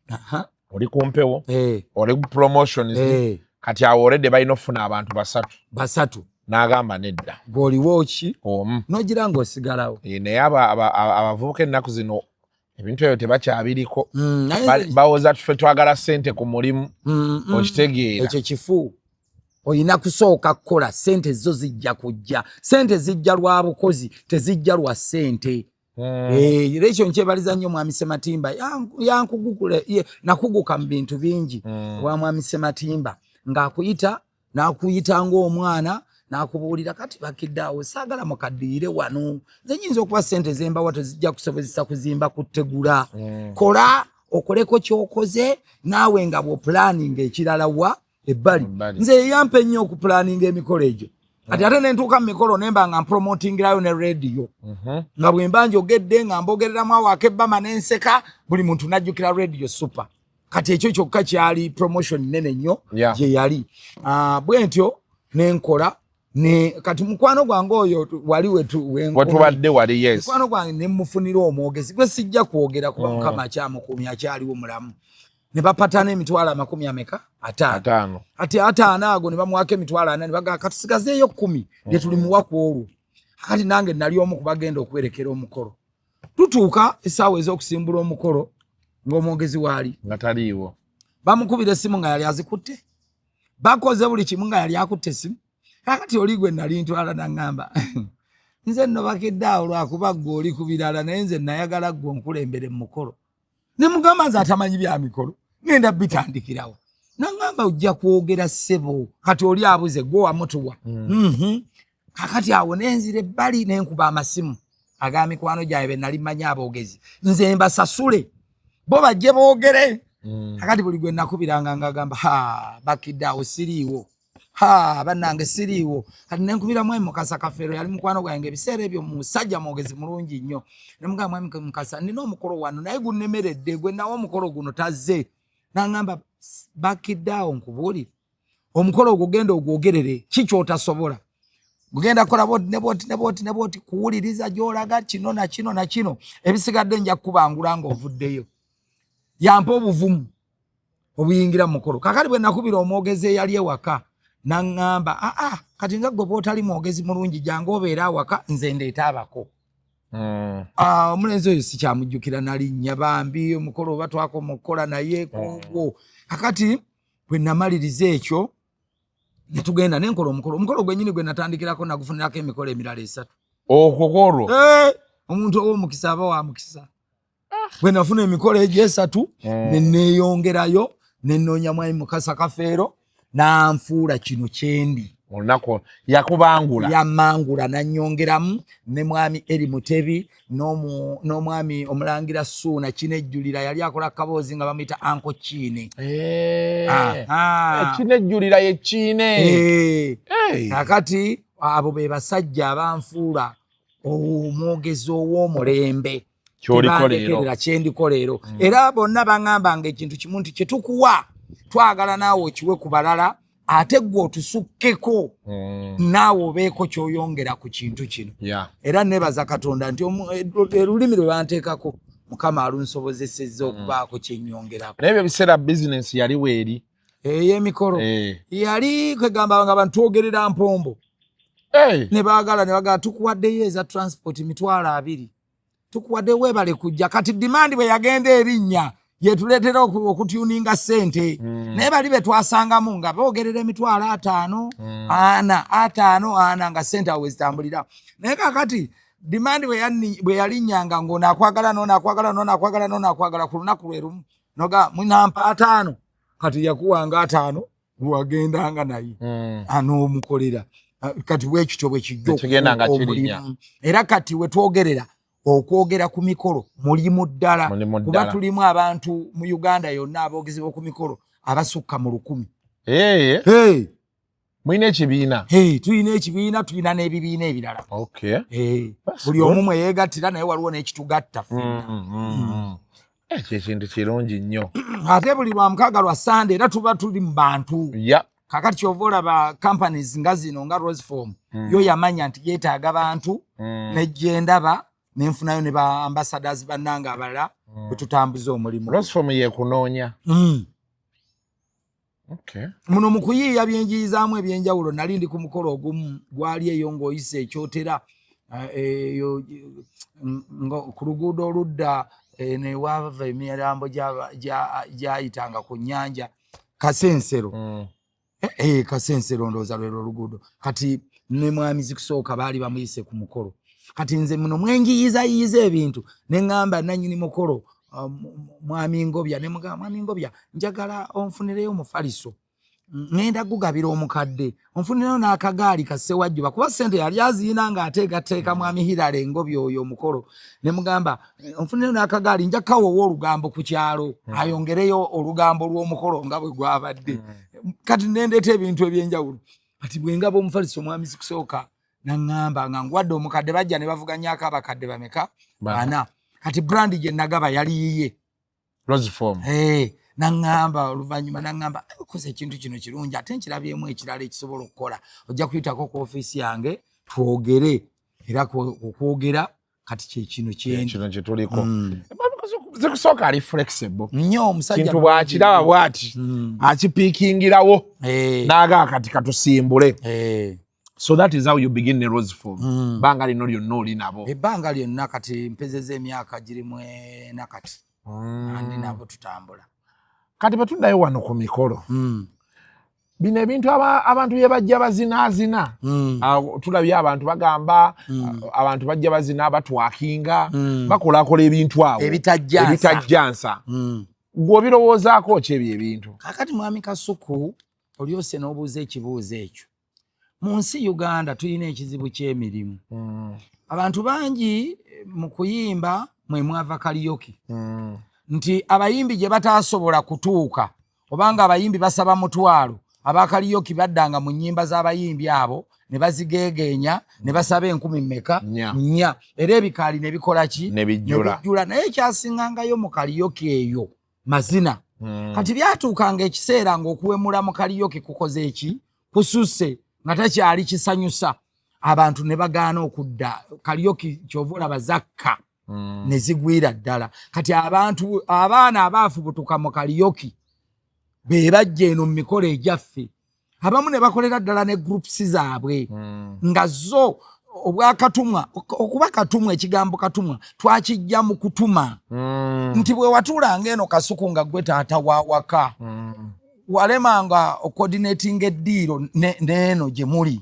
oli ku mpewo, oli ku promotions. Kati awo already balina okufuna abantu basatu. Basatu. N'agamba nedda. Gw'oliwo ki? Omu. Nogira ng'osigalawo. Naye abavubuka ennaku zino ebintu ebyo tebakyabiriko. Bawoza tufe twagala ssente ku mulimu. Okitegeera? Ekyo kifu. Olina kusooka kukola, ssente zo zijja kujja. Ssente zijja lwa bukozi, tezijja lwa ssente. Era ekyo nkyebaliza nnyo mwami Sematimba. Yankugukula, nakuguka mu bintu bingi. Wa mwami Sematimba ng'akuyita, n'akuyita ng'omwana, n'akubuulira kati bakidde awo saagala mukaddiire wano, nze nyinza okuba ssente zembawa tezijja kusobozesa kuzimba kutegula. Kola okoleko ky'okoze naawe nga bw'opulaninga ekirala wa ebbali. Ebbali. Nze yeyampa ennyo okupulaninga emikolo egyo. Kati ate nentuuka mu mikolo nemba nga mpromotingirayo ne radio, nga bwe mba njogedde nga mbogereramu awo ak'ebbama n'enseka, buli muntu najjukira radio Super. Kati ekyo kyokka kyali promotion nene nnyo gye yali. Bwe ntyo nenkola ne kati mukwano gwange oyo wali wetubadde wali, yes. Mukwano gwange ne mufunira omwogezi gwe sijja kwogera kuba Mukama akyamukuumye, akyaliwo mulamu, ne bapatana emitwalo amakumi ameka? 50. 50. Ati 50 ago ne bamuwako emitwalo 40, ne bagamba katusigazeeyo 10 lye tulimuwa ku olwo. Kati nange nali omu kubagenda okuwerekera omukolo. Tutuuka essaawa ez'okusimbula omukolo ng'omwogezi waali nga taliiwo. Bamukubira essimu nga yali azikutte, bakoze buli kimu nga yali akutte essimu. Kakati oli gwe nali ntwala naŋŋamba, nze nno bakedde awo lwakuba ggwe oli ku birala, naye nze nayagala ggwe onkulembere mu mukolo. Ne mugamba nze atamanyi bya mikolo ŋŋenda bitandikirawo? Naŋŋamba ojja kwogera ssebo. Kati oli abuze gwe wamutuwa. Kakati awo nenzira ebbali nenkuba amasimu aga mikwano gyange be nali mmanyi aboogezi, nze mbasasule bo bajje boogere. Kakati buli gwe nakubiranga ngagamba, ha, bakidde awo siriiwo, ha, bannange siriiwo. Kati nenkubira mwami Mukasa Kafeero, yali mukwano gwange ebiseera ebyo, musajja mwogezi mulungi nnyo. Nemugamba, mwami Mukasa, nina omukolo wano naye gunnemeredde, gwe nawe omukolo guno tazze. Nangamba, bakidde awo nkubuulire, omukolo ogwo genda ogwogerere, ki kyotasobola gugenda kukola bwoti ne bwoti ne bwoti ne bwoti, kuwuliriza gy'olaga kino na kino na kino, ebisigadde nja kukubangula ng'ovuddeyo. Yampa obuvumu obuyingira mu mukolo. Kakati bwe nakubira omwogezi eyali ewaka Naŋŋamba, aa, kati nga gwe bwotali mwogezi mulungi, jangu obeera awaka, nze ndeeta abako. Ah, omulenzi oyo sikyamujjukira nalinnya bambi. Omukolo oba twakoma okukola naye kugwo. Kakati bwe namaliriza ekyo, netugenda nenkola omukolo. Omukolo gwenyini gwe natandikirako, nagufunirako emikolo emirala 3. Okwo kwolwo? Eh, omuntu ow'omukisa aba wa mukisa. Bwe nafuna emikolo egyo 3, neneeyongerayo, nenoonya mwami Mukasa Kafeero, nanfuula kino kyendi. Olunaku yakubangula. Yamangula, nanyongeramu ne mwami Eri Mutebi n'omwami omulangira Suuna Kinejjulira, yali akola kaboozi nga bamuyita Anko Kiine. Eh, Kinejjulira ye Kiine. Eh. Hey. Kakati abo be basajja abanfuula omwogezi ow'omulembe. Ky'oliko leero. Tebandekerera, kyendiko leero. Era bonna baŋŋambanga ekintu kimu nti kyetukuwa twagala naawe okiwe ku balala, ate gwe otusukkeko, naawe obeeko ky'oyongera ku kintu kino. Era nebaza Katonda nti olulimi lwe banteekako, Mukama alunsobozesezza okubaako kyennyongerako. Naye ebyo biseera bizinensi yali weeri? Ey'emikolo? Eh. Yali kwegamba nga bantu twogerera mpombo. Hey. Ne baagala ne bagala, tukuwaddeyo eza transport 20,000, tukuwadde, weebale kujja. Kati demand bwe yagenda erinnya, yetuleetera okutuninga ssente. Naye bali be twasangamu nga boogerera 50,000, 40, 50, 40, nga ssente awo wezitambulira. Naye kakati demand bwe yalinnyanga, ng'ono akwagala, n'ono akwagala, n'ono akwagala, n'ono akwagala, ku lunaku lwe lumu noga munampa 50. Kati yakuwanga 50, lwagendanga naye anoomukolera. Kati bwekityo bwe kijja Nekigenda nga okufuuka kirinnya. omulimu. Era kati wetwogerera, okwogera ku mikolo mulimu ddala, Mulimu kuba ddala. tulimu abantu mu Uganda yonna aboogezi b'oku mikolo abasukka mu 1000. Eh, Hey, mulina ekibiina? Hey, tulina ekibiina, tulina n'ebibiina ebirala. Hey, That's buli good. omu mwe yeegattira, naye waliwo n'ekitugatta ffenna. Ekyo ekintu kirungi nnyo. Ate buli lwa mukaaga, lwa Sande, era tuba tuli mu bantu. Kakati kyova olaba companies nga zino, nga Roseform, yo yamanya nti yeetaaga bantu, nejjendaba nenfunayo ne ba ambassadors bannange abalala bwe tutambuza omulimu. Roseform yekunoonya? Okay. Muno mu kuyiiya byenjiyizaamu ebyenjawulo, nali ndi ku mukolo ogumu gwali eyo ng'oyisa ekyotera, eyo ku luguudo oludda newava emirambo gyayitanga ku nnyanja Kasensero. Kasensero ndowooza lwero oluguudo. Kati ne mwami Zikusooka baali bamuyise ku mukolo. Kati nze muno mwenjiyizayiyiza ebintu, ne ŋŋamba nannyini mukolo, mwami Ngobya, ne mugamba, "Mwami Ngobya, njagala onfunireyo omufaliso, ŋŋenda gugabira omukadde, onfunireyo n'akagaali kasewajjuba," kuba ssente yali aziina ng'ateekateeka mwami Hirale Ngobya oyo omukolo. Ne mugamba, "Onfunireyo n'akagaali, nja kawowa olugambo ku kyalo, ayongereyo olugambo lw'omukolo nga bwe gwabadde." Kati nendeeta ebintu ebyenjawulo. Kati bwengaba omufaliso, omwami Zikusooka naŋŋamba nga ngwadde omukadde, bajja ne bavuganyako abakadde bameka? Bana. Bana. Kati brand gye nagaba yali yiye. Roseform. Eh, naŋŋamba oluvannyuma, naŋŋamba, "Okoze ekintu kino kirungi, ate nkirabyemu ekirala ekisobola okukola. Ojja kuyitako ku ofiisi yange twogere." Era okwogera kati kyekino kyendi. Kino kyetuliko. Zikusooka ali flexible nnyo omusajja. Kintu bw'akiraba bw'ati, akipiikingirawo, n'agaa kati katusimbule. So that is how you begin ne Roseform. Banga lino lyonna oli nabo? Ebbanga lyonna. Kati mpezeza emyaka giri 4 kati andi nabo tutambula. Kati bwe tuddayo wano ku mikolo, bino ebintu abantu bye bajja bazinaazina. Ah, tulabye abantu bagamba, abantu bajja bazina, batwakinga, bakolakola ebintu awo Ebitajjansa. Ebitajjansa. Gwe obirowoozaako ki ebyo ebintu? Kakati mwami Kasuku, olyose n'obuuza ekibuuzo ekyo. Mu nsi Uganda tulina ekizibu ky'emirimu. Abantu bangi mu kuyimba mwe mwava karaoke, nti abayimbi gye bataasobola kutuuka, obanga abayimbi basaba 5,000, aba karaoke baddanga mu nnyimba z'abayimbi abo ne bazigeegeenya ne basaba 4,000 mmeka? 4. 4. Era ebikaali ne bikola ki? Ne bijjula. Ne bijjula. Naye ekyasingangayo mu karaoke eyo mazina. Kati byatuukanga ekiseera ng'okuwemula mu karaoke kukoze eki? Kususse, nga takyali kisanyusa abantu, ne bagaana okudda karaoke. Kyova olaba zakka ne zigwira ddala. Kati abantu, abaana abaafubutuka mu karaoke be bajja eno mu mikolo egyaffe. Abamu ne bakolera ddala ne groups zaabwe nga zo obwakatumwa. Okuba katumwa, ekigambo katumwa twakijja mu kutuma nti bwe watuulanga eno Kasuku nga gwe taata wa waka, walemanga ocoordinatinga eddiiro neeno gye muli,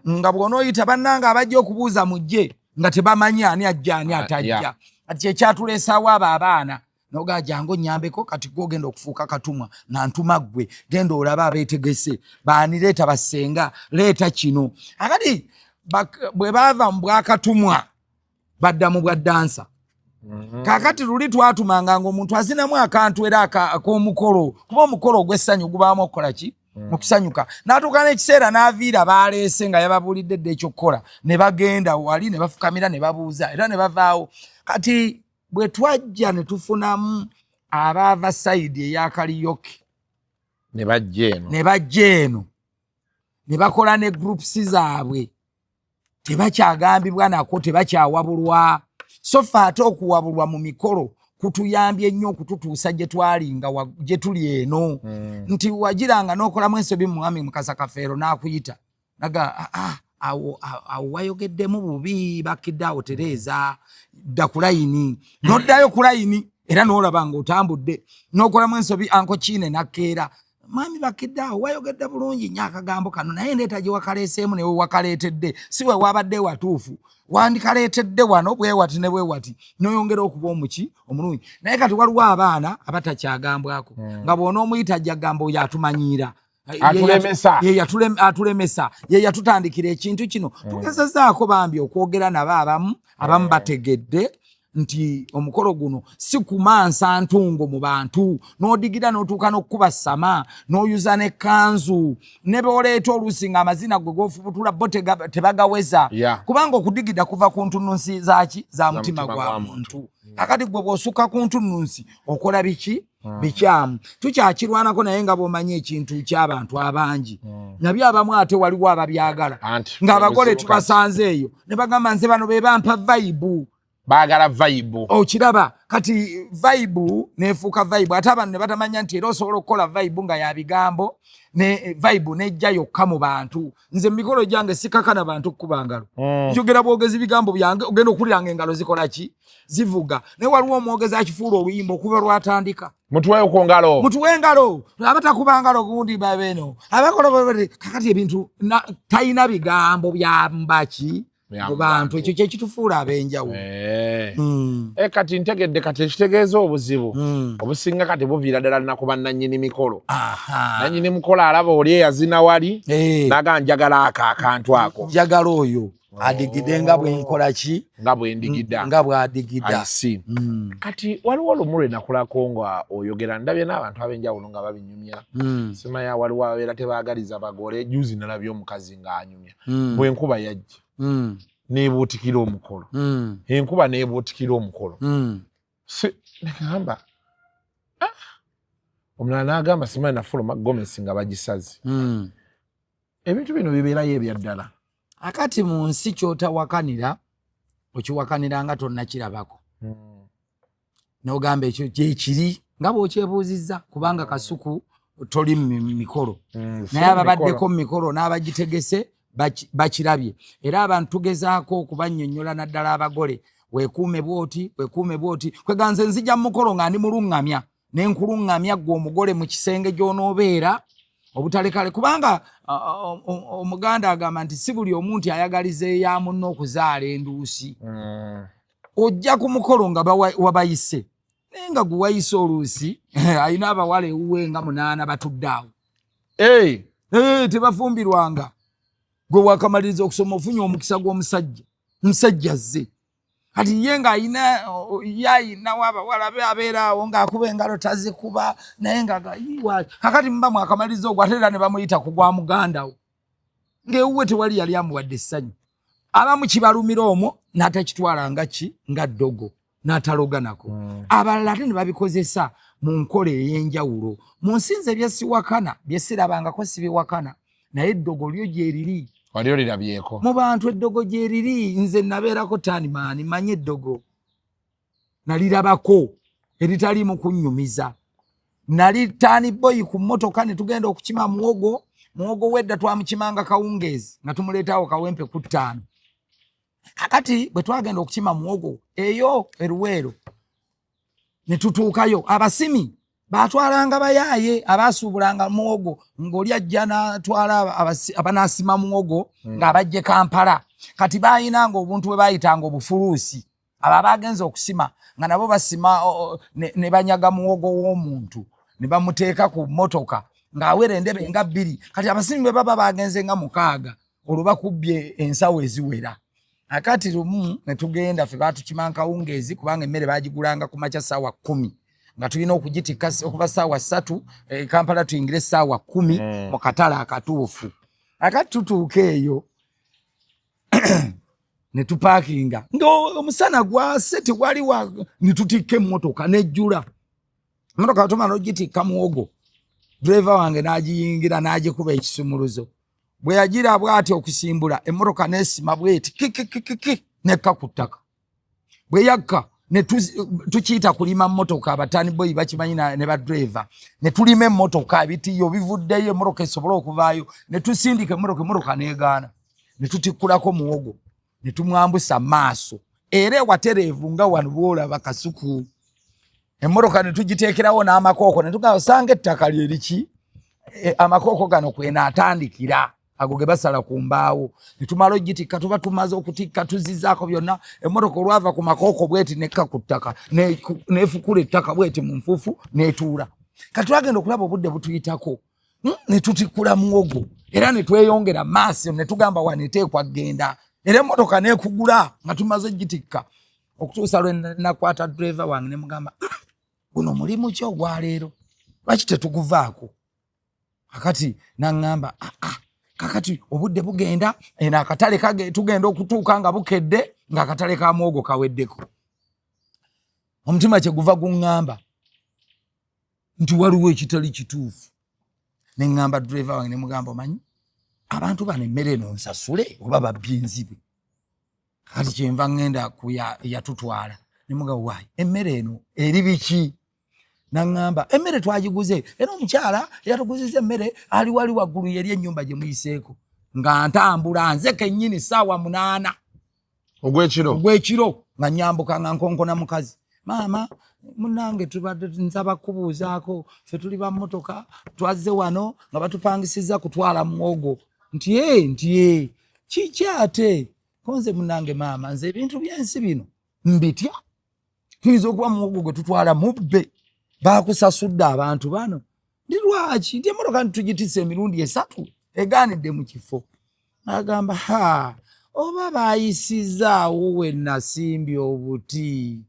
nga bw'onooyita bannanga abajja okubuuza mujje, nga tebamanyi ani ajja ani atajja. Kati kyekyatuleesaawo abo abaana nogaa, jangu onyambeko. Kati gwe ogenda okufuuka katumwa nga ntuma ggwe, genda olaba abeetegese baani, leeta bassenga, leeta kino. Akati bwe baava mu bwakatumwa badda mu bwa dancer. Kakati luli twatumanga nga omuntu azinamu akantu era ak'omukolo, kuba omukolo ogw'essanyu gubaamu okukola ki? Okusanyuka. N'atuuka n'ekiseera n'aviira baaleese nga yababuulidde dda ekyokukola, ne bagenda wali ne bafukamira ne babuuza era ne bavaawo. Kati bwe twajja ne tufunamu abaava side eya karaoke ne bajja eno. Ne bajja eno ne bakola ne groups zaabwe, tebakyagambibwa nako, tebakyawabulwa. So ffe ate okuwabulwa mu mikolo kutuyambye nnyo okututuusa gye twalinga gye tuli eno, nti wagiranga n'okolamu ensobi, mwami Mukasa Kafeero n'akuyita naga, "Ah, ah, awo wayogeddemu bubi, bakidde awo, tereeza, dda ku layini." N'oddayo ku layini era n'olaba ng'otambudde. N'okolamu ensobi, anko kiine nakkeera, "Mwami bakidde, awo wayogedde bulungi nnyo akagambo kano, naye ndeeta gye wakaleeseemu newe wakaleetedde si we wabadde watuufu, wandikaleetedde wano bwewati ne bwewati," noyongera okuba omuki omulungi. Naye kati waliwo abaana abatakyagambwako, nga bw'onoomuyita ajja gamba oyo atumanyiira. Atulemesa. Ye atulemesa, ye yatutandikira ekintu kino. Tugezezaako bambi okwogera nabo, abamu bategedde nti omukolo guno si kumansa ntungo mu bantu, n'odigira n'otuuka n'okukuba sama n'oyuza n'ekkanzu ne booleeta oluusi ng'amazina gwe g'ofubutula bo tebagaweza. Kubanga okudigida kuva ku ntununsi zaki? Za mutima mutima gwa gwa muntu. Kakati gwe bw'osukka ku ntununsi okola biki bikyamu. Tukyakirwanako, naye nga bw'omanyi ekintu ky'abantu abangi nabyo abamu ate waliwo ababyagala, Anti ng'abagole obuzibu kati. tubasanze eyo ne bagamba, "Nze bano be bampa vibe." Baagala vibe. Okiraba kati vibe nefuuka vibe, ate abantu ne batamanya nti era osobola okukola vibe nga ya bigambo ne vibe nejja yokka mu bantu. Nze mu mikolo gyange sikakana bantu kukuba ngalo, njogera bwogezi bigambo byange, ogenda okuwulira nga engalo zikola ki? Zivuga. Naye waliwo omwogezi akifuula oluyimba okuva lwatandika. Mutuweeyo ku ngalo. Mutuwe engalo, abatakuba ngalo gundi babeno abakola kakati ebintu talina bigambo byambaki Bya mu bantu. Ekyo kyekitufuula ab'enjawulo. Kati ntegedde. Kati ekitegeeza obuzibu obusinga kati buviira ddala naku bannannyini mikolo. Nannyini mukolo alaba oli eyazina wali naga, "Njagala ako akantu ako." Njagala oyo adigide nga bwenkola ki? Nga bwendigida. Nga bwadigida. I see. Kati waliwo olumu lwe nakulako nga oyogera, ndabye n'abantu ab'enjawulo nga babinyumya, simanya waliwo ababeera tebaagaliza bagole. Juzi nalabye omukazi ng'anyumya bwenkuba yajja neebuutikira omukolo, enkuba neebuutikira omukolo. Negamba, "Ah." Omulala n'agamba, simanyi nafuluma gomesi nga bagisaze. Ebintu bino bibeerayo ebyaddala? Akati mu nsi kyotawakanira okiwakanira nga tonnakirabako, n'ogamba ekyo gyekiri nga bw'okyebuuzizza, kubanga Kasuku toli mu mikolo, naye ababaddeko mu mikolo n'abagitegese bakirabye. Era abantu tugezaako okubannyonnyola, naddala abagole, weekuume bwoti, weekuume bwoti. Kweganze nzija mu mukolo nga ndi muluŋŋamya, nenkuluŋŋamya gwe omugole mu kisenge gy'onoobeera obutalekale, kubanga Omuganda agamba nti si buli omu nti ayagaliza eya munne okuzaala enduusi. Ojja ku mukolo nga wabayise, naye nga gwe wayise oluusi alina abawala ewuwe nga munaana batudde awo. Hey! Tebafumbirwanga. Gwe wakamaliriza okusoma, ofunye omukisa gw'omusajja, omusajja azze kati ye ng'ayina ye ayinawo abawala be abeera awo ng'akuba engalo tazikuba, naye nga kakati muba mwakamaliriza ogwo, ate era ne bamuyita ku gwa muganda wo ng'ewuwe tewali yali amuwadde essanyu. Abamu kibalumira omwo n'atakitwala nga ki, nga ddogo, n'ataloga nako. Abalala ate ne babikozesa mu nkola ey'enjawulo. Mu nsi nze byesiwakana, byesirabangako sibiwakana, naye eddogo lyo gyeriri. Wali olirabyeko? Mu bantu eddogo gyeriri. Nze nabeerako tanimaani, manye eddogo nalirabako eritaliimu kunnyumiza. Nali turn boy ku mmotoka ne tugenda okukima muwogo. Muwogo wedda twamukimanga kawungeezi nga tumuleetaawo Kawempe ku 5. Kakati bwe twagenda okukima muwogo eyo eruweero ne tutuukayo, abasimi batwalanga bayaaye abasuubulanga muwogo, ng'oli ajja n'atwala abanaasima muwogo ng'abajje Kampala. Kati baayinanga obuntu bwe baayitanga obufuluusi, abo abagenze okusima nga nabo basima ne banyaga muwogo w'omuntu ne bamuteeka ku mmotoka ng'awera endebe nga 2. Kati abasimi bwe baba bagenze nga 6, olwo bakubbye ensawo eziwera. Akati lumu ne tugenda ffe baatukima nkawungeezi, kubanga emmere baagigulanga ku makya ssaawa 10, nga tulina okugitikka okuva ssaawa 3, Kampala tuyingire ssaawa 10 mu katale akatuufu. Akati tutuuka eyo ne tupaakinga ng'omusana gwase, tewali wa, ne tutikka emmotoka nejjula. Emmotoka tumala ogitikka muwogo, driver wange n'agiyingira n'agikuba ekisumuluzo. Bwe yagira bw'ati okusimbula, emmotoka n'esima bw'eti kikikikiki nekka ku ttaka. Bwe yakka ne tukiyita kulima mmotoka, abatani boyi bakimanyi ne badriver, ne tulima emmotoka, ebitiyo bivuddeyo, emmotoka esobole okuvaayo, ne tusindika emmotoka, emmotoka n'egaana, ne tutikkulako muwogo ne tumwambusa maaso, era ewatereevu nga wano bw'olaba kasuku. Emmotoka ne tugiteekerawo n'amakooko ne tugamba osanga ettaka lyeriki, amakooko gano kwenaatandikira, ago ge basala ku mbaawo. Ne tumala ogitikka, tuba tumaze okutikka, tuzizzaako byonna, emmotoka olwava ku makooko bweti nekka ku ttaka, nefukula ettaka bweti mu nfuufu n'etuula. Kati twagenda okulaba obudde butuyitako, ne tutikkula muwogo era ne tweyongera maaso, ne tugamba wano eteekwa kgenda, era emmotoka n'ekugula nga tumaze ogitikka, okutuusa lwe nakwata driver wange ne mugamba, guno mulimu ki ogwaleero, lwaki tetuguvaako? Kakati naŋŋamba, kakati obudde bugenda, eno akatale tugenda okutuuka nga bukedde, ng'akatale ka muwogo kaweddeko. Omutima kyeguva guŋŋamba nti waliwo ekitali kituufu. Ne ŋŋamba driver wange, ne mugamba, omanyi abantu bano emmere eno nsasule oba babbye enzibe? Kati kyenva ŋŋenda ku yatutwala, ne mugamba, waayi emmere eno eri biki? Naŋŋamba emmere twagiguze, era omukyala yatuguziza emmere ali wali waggulu yeri ennyumba gye muyiseeko. Nga ntambula nze kennyini ssaawa 8 ogw'ekiro, ogw'ekiro, nga nyambuka nga nkonkona mukazi, maama munnange tubadde nsaba kubuuzaako, ffe tuli ba mmotoka, twazze wano nga batupangisiza kutwala muwogo. Nti ee, nti ee, kiki ate konze munnange maama, nze ebintu by'ensi bino mbitya, tuyinza okuba muwogo gwe tutwala mubbe, bakusasudde abantu bano. Ndi lwaki nti emmotoka ntitugitisse emirundi 3 egaanidde mu kifo? Agamba, ha, oba baayisizaawo we nasimbye obuti.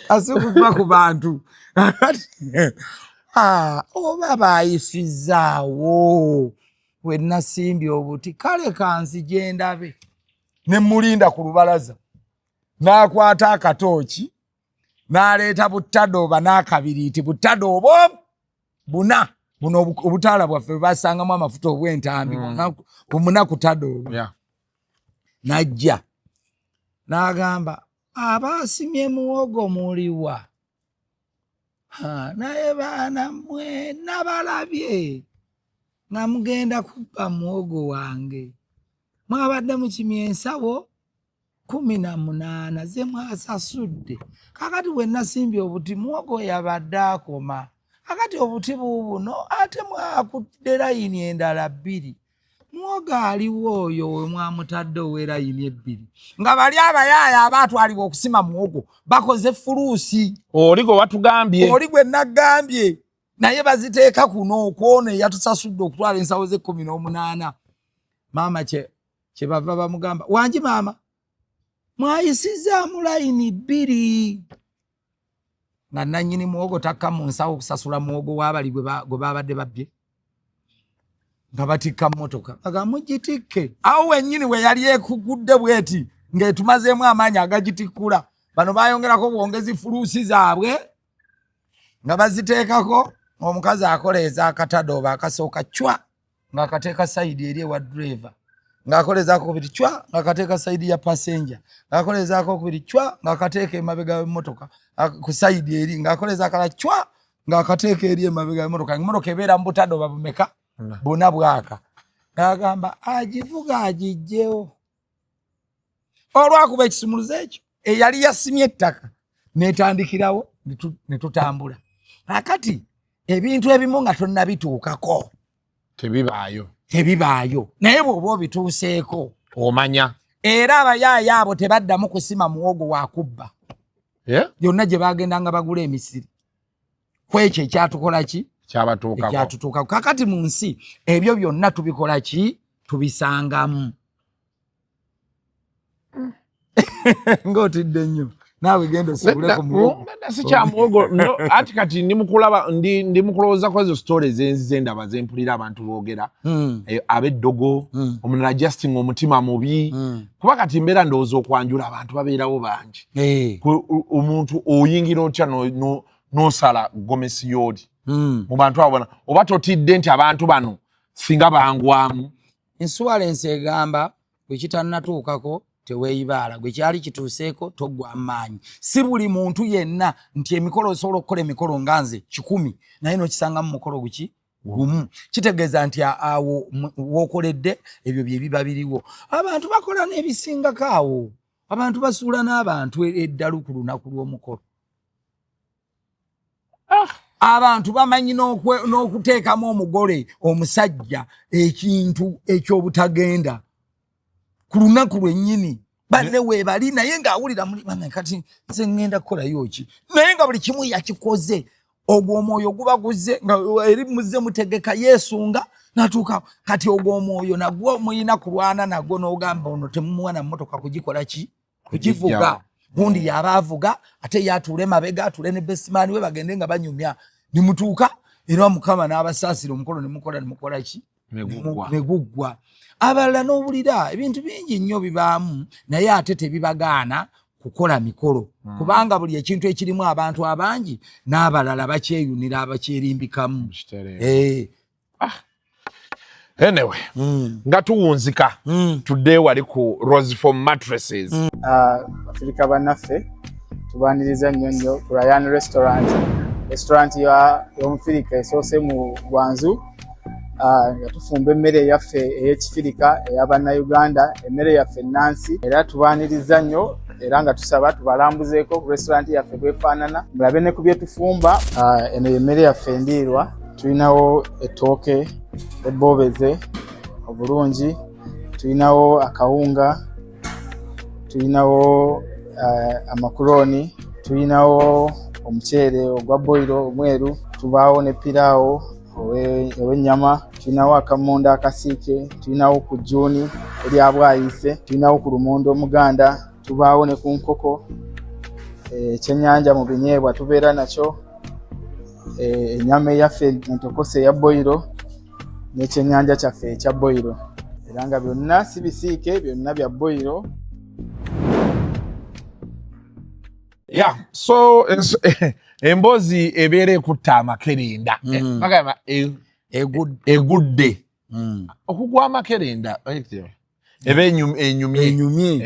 Asikuva ku bantu, oba baayisizaawo we nasimbye obuti, kale kanzi gye ndabe. Ne mulinda ku lubalaza, n'akwata akatooki n'aleeta butadooba n'akabiriiti, butadooba buna buno obutaala bwaffe bwe basangamu amafuta obw'entambi, bumuna kutadooba. N'ajja n'agamba, abaasimye muwogo muliwa? Naye baana mmwe nabalabye nga mugenda kubba muwogo wange, mwabadde mukimye ensawo 18 ze mwasasudde, kakati bwe nasimbye obuti muwogo yabadde akoma, kakati obuti buubuno, ate mwakudde layini endala 2, muwogo aliwo oyo we mwamutadde ow'erayini 2. Nga bali abayaaya abaatwalibwa okusima muwogo bakoze fuluusi. Oli gwe watugambye. Oli gwe nagambye, naye baziteeka kuno okwono eyatusasudde okutwala ensawo ze 18. Maama kyebava bamugamba, wangi maama, mwayisizaamu layini 2, nga nannyini muwogo takka mu nsawo okusasula muwogo w'abali gwe babadde babbye, nga batikka mmotoka, baga mugitikke awo wennyini we yali ekugudde bweti ng'etumazeemu amaanyi agagitikkula. Bano bayongerako bwongezi fuluusi zaabwe nga baziteekako. Omukazi akola ez'akatadooba akasooka cwa ng'akateeka side eri ewa driver, ng'akola ezakokubiri cwa ng'akateeka side ya passenger, ng'akola ezakokubiri cwa ng'akateeka emabega w'emmotoka ku side eri, ng'akola ezakala cwa. Ng'akateeka eri emabega emotoka, emotoka ebeera mu butado babumeka buna bwaka, ng'agamba agivuga agijjewo. Olwakuba ekisumuluzo ekyo eyali yasimye ettaka netandikirawo ne tutambula. Akati ebintu ebimu nga tonnabituukako tebibaayo, tebibaayo, naye bw'oba obituuseeko omanya. Era abayaaya abo tebaddamu kusima muwogo wakubba yonna gye bagendanga bagula emisiri kwekyo ekyatukola ki ekyatutuukako. Kakati mu nsi ebyo byonna tubikola ki, tubisangamu. Ng'otidde nnyo naawe, genda osibule ku muwogo. Si kya muwogo no, ati kati ndi mukulaba ndi mukulowooza ku ezo stories enzize ndaba zempulira abantu boogera ab'eddogo omulala justing omutima mubi kuba kati mbeera ndowooza okwanjula abantu babeerawo bangi. Omuntu oyingira otya n'osala gomesi y'oli mu bantu abo bona, oba totidde nti abantu bano singa bangwamu? Insurance egamba bwe kitannatuukako teweeyibaala, gwe kyali kituuseeko toggwa maanyi. Si buli muntu yenna nti emikolo osobola okukola emikolo nga nze 100, naye n'okisangamu mukolo guki gumu, kitegeeza nti awo wookoledde ebyo bye biba biriwo. Abantu bakola n'ebisingako awo, abantu basuula n'abantu eddalu ku lunaku lw'omukolo. Abantu bamanyi n'okuteekamu omugole omusajja ekintu eky'obutagenda ku lunaku lwennyini, banne weebali naye ng'awulira muli bana kati nze ŋŋenda kukolayo ki, naye nga buli kimu yakikoze. Ogwo omwoyo guba guzze nga eri muzze mutegeka yeesunga natuuka. Kati ogwo omwoyo nagwo muyina kulwana nagwo, n'ogamba ono temumuwa na mmotoka kugikola ki, kugivuga, gundi yaba avuga ate yatuule mabega, atuule ne bestman we bagende nga banyumya nimutuuka. Era Mukama n'abasaasira omukolo nemukola nemukola ki neguggwa. Abalala n'obulira ebintu bingi nnyo bibaamu, naye ate tebibagaana kukola mikolo kubanga buli ekintu ekirimu abantu abangi n'abalala bakyeyunira, abakyerimbikamu. Anyway, nga tuwunzika tudde wali ku Rosefoam mattresses. Afirika bannaffe, tubaniriza nnyo nnyo ku Ryan Restaurant, restaurant y'omufirika esoose mu Gwanzu, nga tufumba emmere eyaffe ey'ekifirika ey'abannayuganda, emmere yaffe ennansi. Era tubaniriza nnyo era nga tusaba tubalambuzeeko ku restaurant yaffe bwefaanana, mulabe ne ku bye tufumba. Eno yemmere yaffe endiirwa. Tulinawo ettooke ebboobeze obulungi, tulinawo akawunga, tulinawo amakurooni, tulinawo omuceere ogwa boyiro omweru, tubaawo ne piraawo ow'ennyama, tulinawo akamonda akasiike, tulinawo ku jjuuni erya bwayise, tulinawo ku lumonde omuganda, tubaawo ne ku nkoko, ekyennyanja mu binyeebwa tubeera nakyo, ennyama eyaffe entokose eya boyiro n'ekyennyanja kyaffe ekya boyiro, era nga byonna si bisiike, byonna bya boyiro. Yeah, so emboozi ebeera ekutta amakerenda. Bagamba egudde okugwa amakerenda eba enyumye. Enyumye.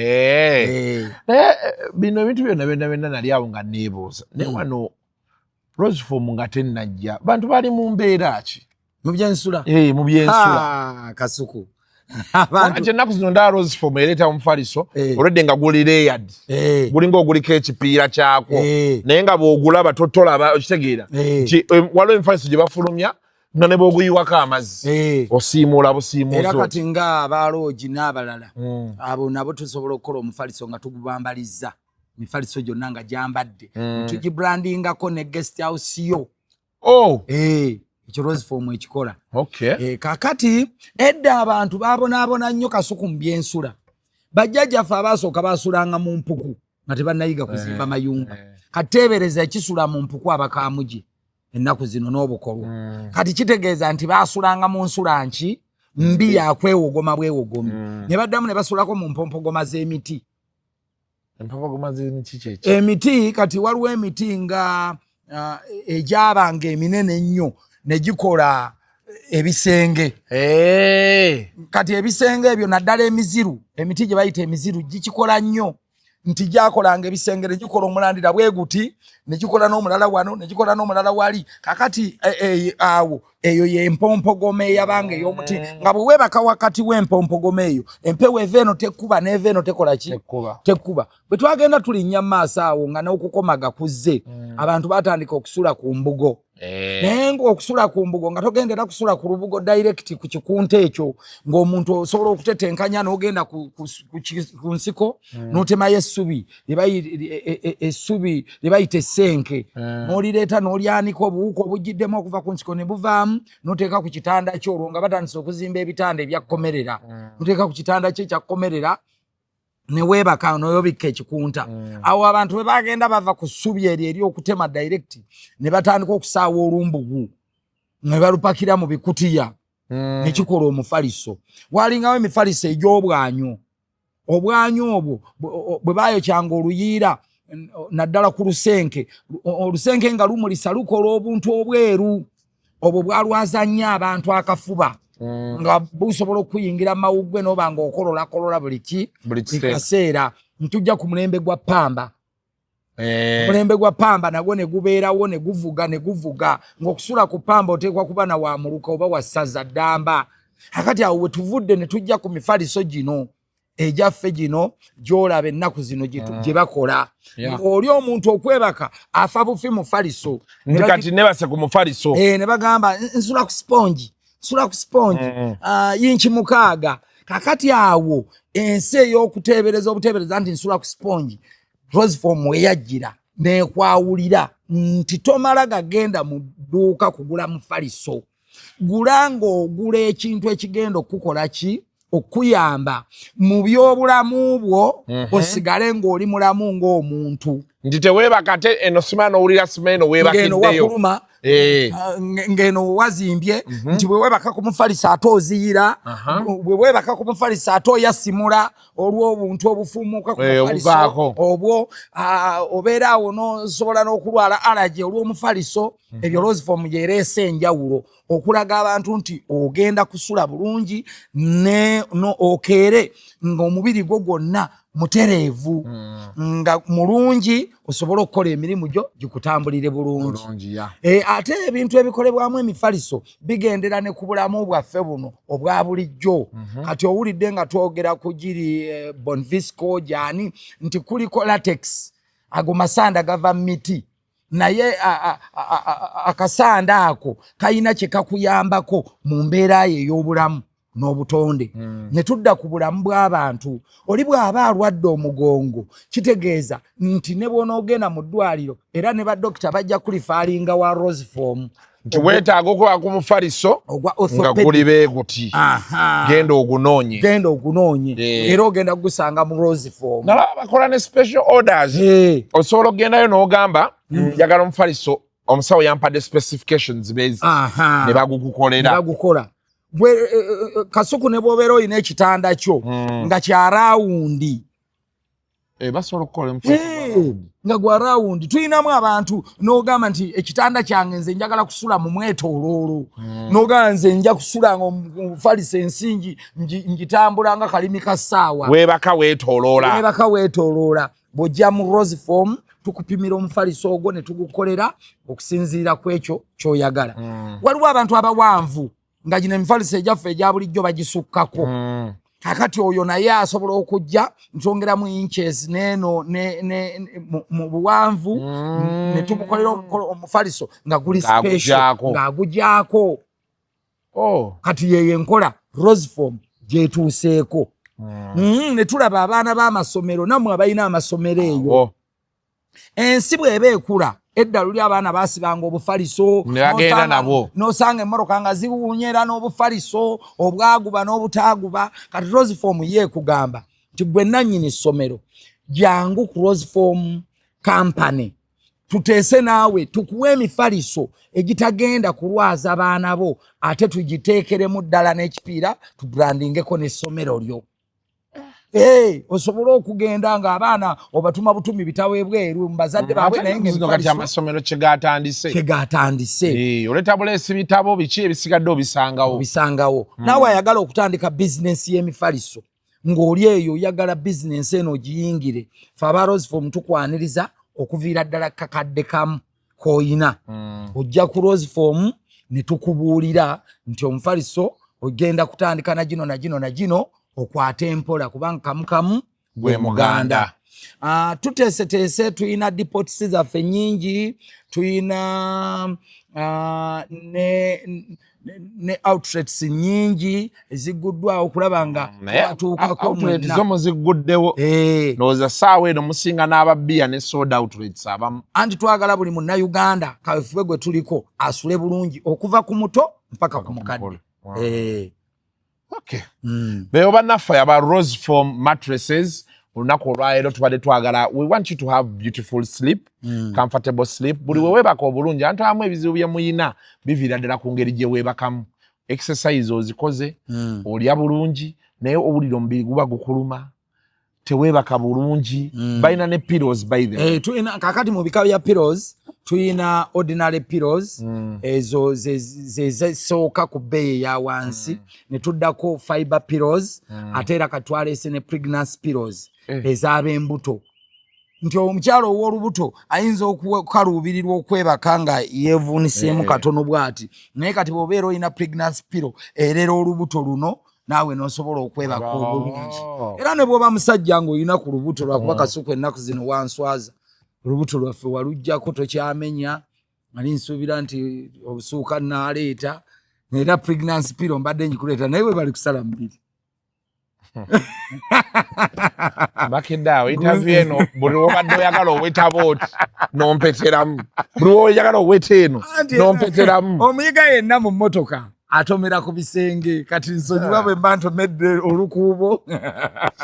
Naye bino ebintu byonna byonna byonna nali awo nga neebuuza, naye wano Rosefoam nga tennajja bantu bali mu mbeera ki? Mu byensula? Mu byensula. Kasuku. Abantu ennaku zino ndaba Rosefoam ereeta omufaliso olwedde nga guli layered, gulinga oguliko ekipiira kyakwo, naye nga bw'ogulaba totolaba okitegeera nti waliwo emifaliso gye bafulumya nga ne bw'oguyiwako amazzi osiimuula busiimuuzi. Era kati nga abaloogi n'abalala abo nabo tusobola okukola omufaliso nga tugubambalizza mifaliso gyonna nga gyambadde, tugibrandingako ne guest house yo. Ekyo Rosefoam ekikola. Kakati edda abantu babonaabona nnyo, Kasuku, mu byensula. Bajjajjaffe abaasooka basulanga mu mpuku nga tebannayiga kuzimba mayumba. Kati teebereza ekisula mu mpuku abakamugi ennaku zino n'obukolwa. Kati kitegeeza nti basulanga mu nsula nki mbi yakwewogoma bwewogomi, ne baddamu ne basulako mu mpompogoma z'emiti. Empompogoma z'emiti kyeki? Emiti, kati waliwo emiti nga egyabanga eminene ennyo ne gikola ebisenge. Kati ebisenge ebyo naddala emiziru, emiti gye bayita emiziru gikikola nnyo. Nti gyakolanga ebisenge ne gikola omulandira bwe guti, ne gikola n'omulala wano, ne gikola n'omulala wali. Kakati awo eyo y'empompogoma eyabanga ey'omuti, nga bwe weebaka wakati w'empompogoma eyo, empewo eva eno tekkuba, n'eva eno tekola ki? Tekkuba. Bwe twagenda tulinnya mu maaso awo nga n'okukomaga kuzze, abantu batandika okusula ku mbugo. Naye ng'okusula ku mbugo nga togendera kusula ku lubugo direct ku kikunta ekyo, ng'omuntu osobola okutetenkanya n'ogenda ku nsiko, n'otemayo essubi essubi lye bayita essenke, n'olireeta n'olyanika, obuwuka obujjiddemu okuva ku nsiko ne buvaamu, n'oteeka ku kitanda kyo. Olwo nga batandise okuzimba ebitanda ebyakkomerera, n'oteeka ku kitanda kyo ekyakkomerera ne weebaka n'oyobikka ekikunta. Awo abantu bwe bagenda bava ku ssubi eryo ery'okutema direct, ne batandika okusaawa olumbugu ne balupakira mu bikutiya, ne kikola omufaliso. Walingawo emifaliso egy'obwanyo. Obwanyo obwo bwe bayokyanga oluyiira, naddala ku lusenke, olusenke nga lumulisa lukola obuntu obweru. Obwo bwalwaza nnyo abantu akafuba, nga busobola okuyingira mawuggwe n'oba nga okololakolola buli ki buli buli kiseera. Kaseera ntujja ku mulembe gwa pamba. Omulembe gwa pamba nagwo ne gubeerawo, ne guvuga ne guvuga, ng'okusula ku pamba oteekwa kuba na wa muluka oba wa ssaza ddamba. Akati awo we tuvudde ne tujja ku mifaliso gino egyaffe gino gy'olaba ennaku zino gye bakola, ng'oli omuntu okwebaka afa bufi mufaliso. Nti kati nebase ku mufaliso. Ne bagamba, "Nsula ku sponge, nsula ku sponge yinki 6." Kakati awo ensi ey'okuteebereza obuteebereza nti nsula ku sponge, Roseform weyajjira nekwawulira nti tomala gagenda mu dduuka kugula mufaliso, gula ng'ogula ekintu ekigenda okukukola ki, okuyamba mu byobulamu bwo, osigale ng'oli mulamu ng'omuntu. Nti teweebaka ate eno sima n'owulira sima eno ng'eno weebakiddeyo. Wakuluma, ng'eno wazimbye, nti bwe weebaka ku mufaliso ate oziyira, bwe weebaka ku mufaliso ate oyasimula olw'obuntu obufuumuuka ku mufaliso. Obuvaako. Obwo obeera awo n'osobola n'okulwala allergy olw'omufaliso. Ebyo Roseform gyereese enjawulo okulaga abantu nti ogenda kusula bulungi ne no okeere ng'omubiri gwo gwonna mutereevu, nga mulungi, osobole okukola emirimu gyo gikutambulire bulungi. Bulungi ya. Ate ebintu ebikolebwamu emifaliso bigendera ne ku bulamu bwaffe buno obwa bulijjo. Kati owulidde nga twogera ku giri Bonvisco gyani nti kuliko latex, ago masanda gava mu miti, naye akasanda ako kalina kye kakuyambako mu mbeera yo ey'obulamu n'obutonde. Ne tudda ku bulamu bw'abantu, oli bw'aba alwadde omugongo, kitegeeza nti ne bw'onoogenda mu ddwaliro era ne badokita bajja kulifaalinga wa Roseform. Nti weetaaga okuba ku mufaliso ogwa nga orthopedic. Guli beeguti, genda ogunoonye. Genda ogunoonye. Era ogenda kugusanga mu Roseform. Nalaba bakola ne special orders. Osobola okugendayo n'ogamba, "Njagala omufaliso, omusawo yampadde specifications bezi," ne bagukukolera. Ne bagukola. Gwe Kasuku, ne bw'obeera olina ekitanda kyo nga kya round, Basobola okukola omufaliso gwa round. Nga gwa round, tulinamu abantu n'ogamba nti ekitanda kyange nze njagala kusula mu mwetooloolo, n'ogamba nze nja kusula nga omufaliso ensingi ngitambula nga kalimi ka ssaawa. Weebaka weetooloola. Weebaka weetooloola. Bw'ojja mu Roseform tukupimira omufaliso ogwo ne tugukolera okusinziira ku ekyo ky'oyagala. Waliwo abantu abawanvu nga gino emifaliso egyaffe egya bulijjo bagisukkako. Kakati oyo naye asobola okujja ntwongeramu inches neno ne mu buwanvu, ne tumukolera omufaliso nga guli special. Ng'agugyako. Ng'agugyako. Oh. Kati yeyo enkola Roseform gyetuuseeko. Ne tulaba abaana b'amasomero, nammwe abalina amasomero eyo. Oh. Ensi bw'eba ekula, edda luli abaana baasibanga obufaliso Ne bagenda nabwo. N'osanga emmotoka nga ziwuunya era n'obufaliso obwaguba n'obutaaguba. Kati Roseform ye ekugamba nti gwe nannyini ssomero, jangu ku Roseform Company tuteese naawe, tukuwe emifaliso egitagenda kulwaza baana bo, ate tugiteekeremu ddala n'ekipiira, tubrandingeko n'essomero lyo. Hey, osobole okugenda ng'abaana obatuma butumi bitabo ebweru mu bazadde baabwe, naye Zino kati ng'emifaliso amasomero kyegatandise. Kyegatandise. Oleeta buleesi bitabo biki, ebisigadde obisangawo. Obisangawo. Naawe ayagala okutandika bizinensi y'emifaliso. Ng'oli eyo oyagala bizinensi eno ogiyingire, fe aba Roseform tukwaniriza okuviira ddala kakadde kamu koyina. Ojja ku Roseform ne tukubuulira nti omufaliso ogenda kutandika na gino na gino na gino, okwate empola kubanga kamu kamu gwe muganda. Tuteeseteese, tuyina depots zaffe nyingi, tuyina ne outlets nyingi ezigguddwawo okulaba nga tubatuukako mwenna. Zo muzigguddewo? Ndowooza saawa eno musinga n'ababbiya ne soda outlets abamu. Anti twagala buli munnayuganda kawefube gwe tuliko asule bulungi okuva ku muto mpaka ku mukadde. Okay. Beyo bannaffe aba Roseform Mattresses. Olunaku olwaleero tubadde twagala, we want you to have beautiful sleep, comfortable sleep. Buli we weebaka obulungi, antu abamu ebizibu bye muyina biviira ddala ku ngeri gye weebakamu. Exercise ozikoze, olya bulungi, naye owulira omubiri guba gukuluma, teweebaka bulungi. Balina ne pillows, by the way. Tuyina kakati mu bika bya pillows, tuyina ordinary pillows, ezo ze zisooka ku bbeeyi eya wansi, ne tuddako fiber pillows, ate era katwaleese ne pregnancy pillows ez'ab'embuto, nti omukyalo ow'olubuto ayinza okukaluubirirwa okwebaka nga yeevuuniseemu katono bw'ati, naye kati bw'obeera olina pregnancy pillow erera olubuto luno, naawe n'osobola okwebaka obulungi. Era ne bw'oba musajja ng'olina ku lubuto, lwakuba Kasuku ennaku zino wanswaza, olubuto lwaffe waluggyako tokyamenya, ali nsuubira nti obusuuka naaleeta era pregnancy pillow mbadde ngikuleeta, naye bwe bali kusala mubiri. Bakidde awo interview eno, buli wobadde oyagala owetaba oti nompeteramu, buli woyagala oweta eno nompeteramu. Omuyiga yenna mu mmotoka atomera ku bisenge, kati nsonyiwa bwe mba ntomedde olukuubo.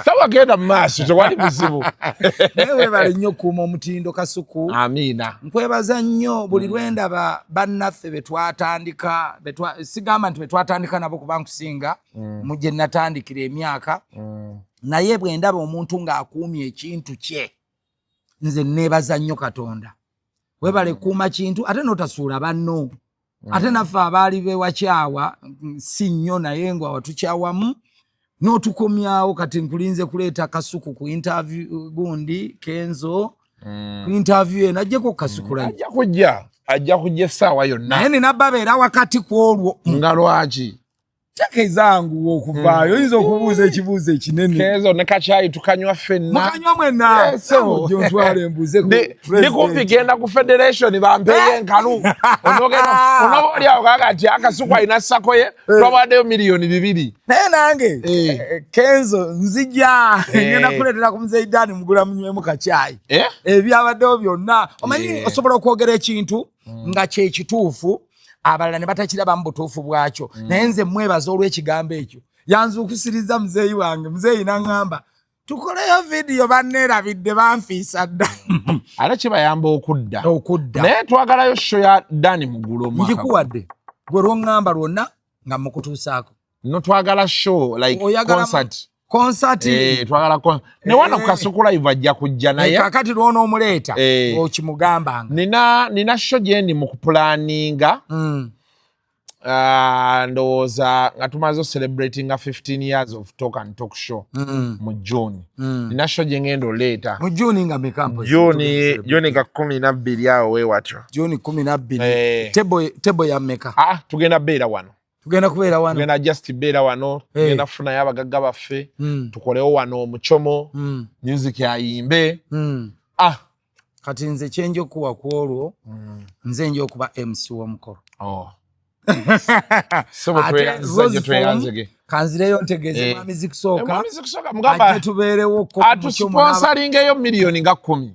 Sawa, genda mu maaso, tewali buzibu. Naye weebale nnyo okukuuma omutindo, Kasuku. Amiina. Nkwebaza nnyo buli lwendaba bannaffe betwatandika, sigamba nti betwatandika nabo kuba nkusinga mu gye natandikira emyaka, naye bwe ndaba omuntu ng'akuumye ekintu kye, nze neebaza nnyo Katonda. Webale kuuma kintu ate n'otasuula banno. Ate naffe abaali bewakyawa si nnyo, naye nga watukyawamu n'otukomyawo. Kati nkulinze kuleeta Kasuku ku interview gundi Kenzo ku interview eno ajjeko Kasuku live. Ajja kujja, ajja kujja essaawa yonna. Naye nina babeera wakati ku olwo. Nga lwaki? Tekezanguwa okuvaayo, oyinza okubuuza ekibuuzo ekinene. Kenzo ne kacyayi tukanywa ffenna. Mukanywa mwenna? Yes, sebo. Ojja ontwala embuuze ku Ndi kumpi genda ku federation bampeyo enkalu. Onoba oli awo kaga nti Akasuku alina SACCO ye, twabawaddeyo 2 miliyoni. Naye nange Kenzo nzija ngenda kuleetera ku muzeidani mugula munywemu kacyayi. Ebyabaddewo byonna omanyi, osobola okwogera ekintu nga kyekituufu, abalala ne batakiraba mu butuufu bwakyo, naye nze mwebaza olw'ekigambo ekyo. Yanzuukusiriza muzeeyi wange, muzeeyi naŋŋamba tukoleyo vidiyo, banneerabidde, banfiisa dda. Ate kibayamba okudda. Okudda. Naye twagalayo show ya Dani Mugulo omwaka guno. Ngikuwadde gwe lwoŋŋamba lwonna nga mukutuusaako. No, twagala show like concert. Concert. Twagala ne wano Kasuku Live ajja kujja naye. Kakati lw'onoomuleeta okimugambanga. Nina show gyendi mu kupulaninga. Ndowooza nga tumaze celebrating 15 years of Talk and Talk show mu June. Nina show gye ngenda oleeta. Mu June nga meka mpozi? June nga 12 awo weewatyo. June 12? Table ya meka? Ah, tugenda beera wano. Tugenda kubeera wano. Tugenda just beera wano. Tugenda kufunayo abagagga baffe, tukolewo wano omucomo, music ayimbe. Ah. Kati nze kyenja okuwa ku olwo, nze nja okuba MC w'omukolo. Oh. Sebo, Ate tweyanziza gye Rose tweyanzege. Form, kanzireyo ntegeeze mwami Zikusooka. Mwami Zikusooka mugamba ajje tubeerewo ko ku mucomo atusponsoringeyo miliyoni nga 10.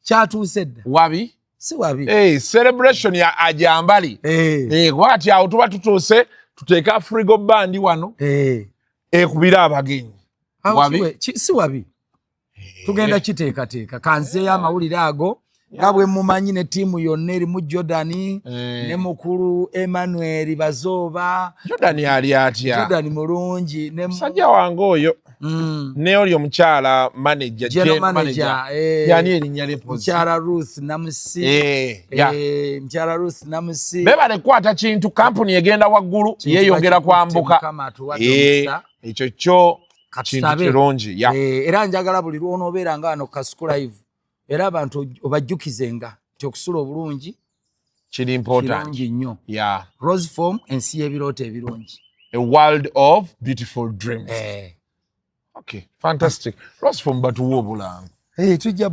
Kyatuuse dda. Wabi? Si wabi. Celebration ya ajambali. Kuba kati awo tuba tutuuse tuteeke Afrigo Band wano ekubira abagenyi. Awo Wabi? si wabi, tugenda kiteekateeka. Kanzeeyo amawulire ago nga bwe mumanyi ne ttiimu yonna erimu Jordan ne mukulu Emmanuel Bazooba. Jordan ali atya? Jordan mulungi ne Musajja wange oyo. Ne oli omukyala manager. General Gen manager, manager. Yani erinnya lye pozi? Mukyala Ruth Namusi. Yeah. Mukyala Ruth Namusi. Bebale kukwata kintu, kampuni egenda waggulu, Kintu yeeyongera bakikutte, kwambuka. Mukama atuwadde omukisa. Ekyo kyo. Katusabe. Kirungi, yeah. Era njagala buli lw'onoobeera nga wano Kasuku Live, era abantu obajjukizenga nti okusula obulungi kiri important. Kirungi nnyo. Yeah. Rose Form, ensi y'ebirooto ebirungi. A world of beautiful dreams. Okay, fantastic. Rose Form batuwa obulango. Tujja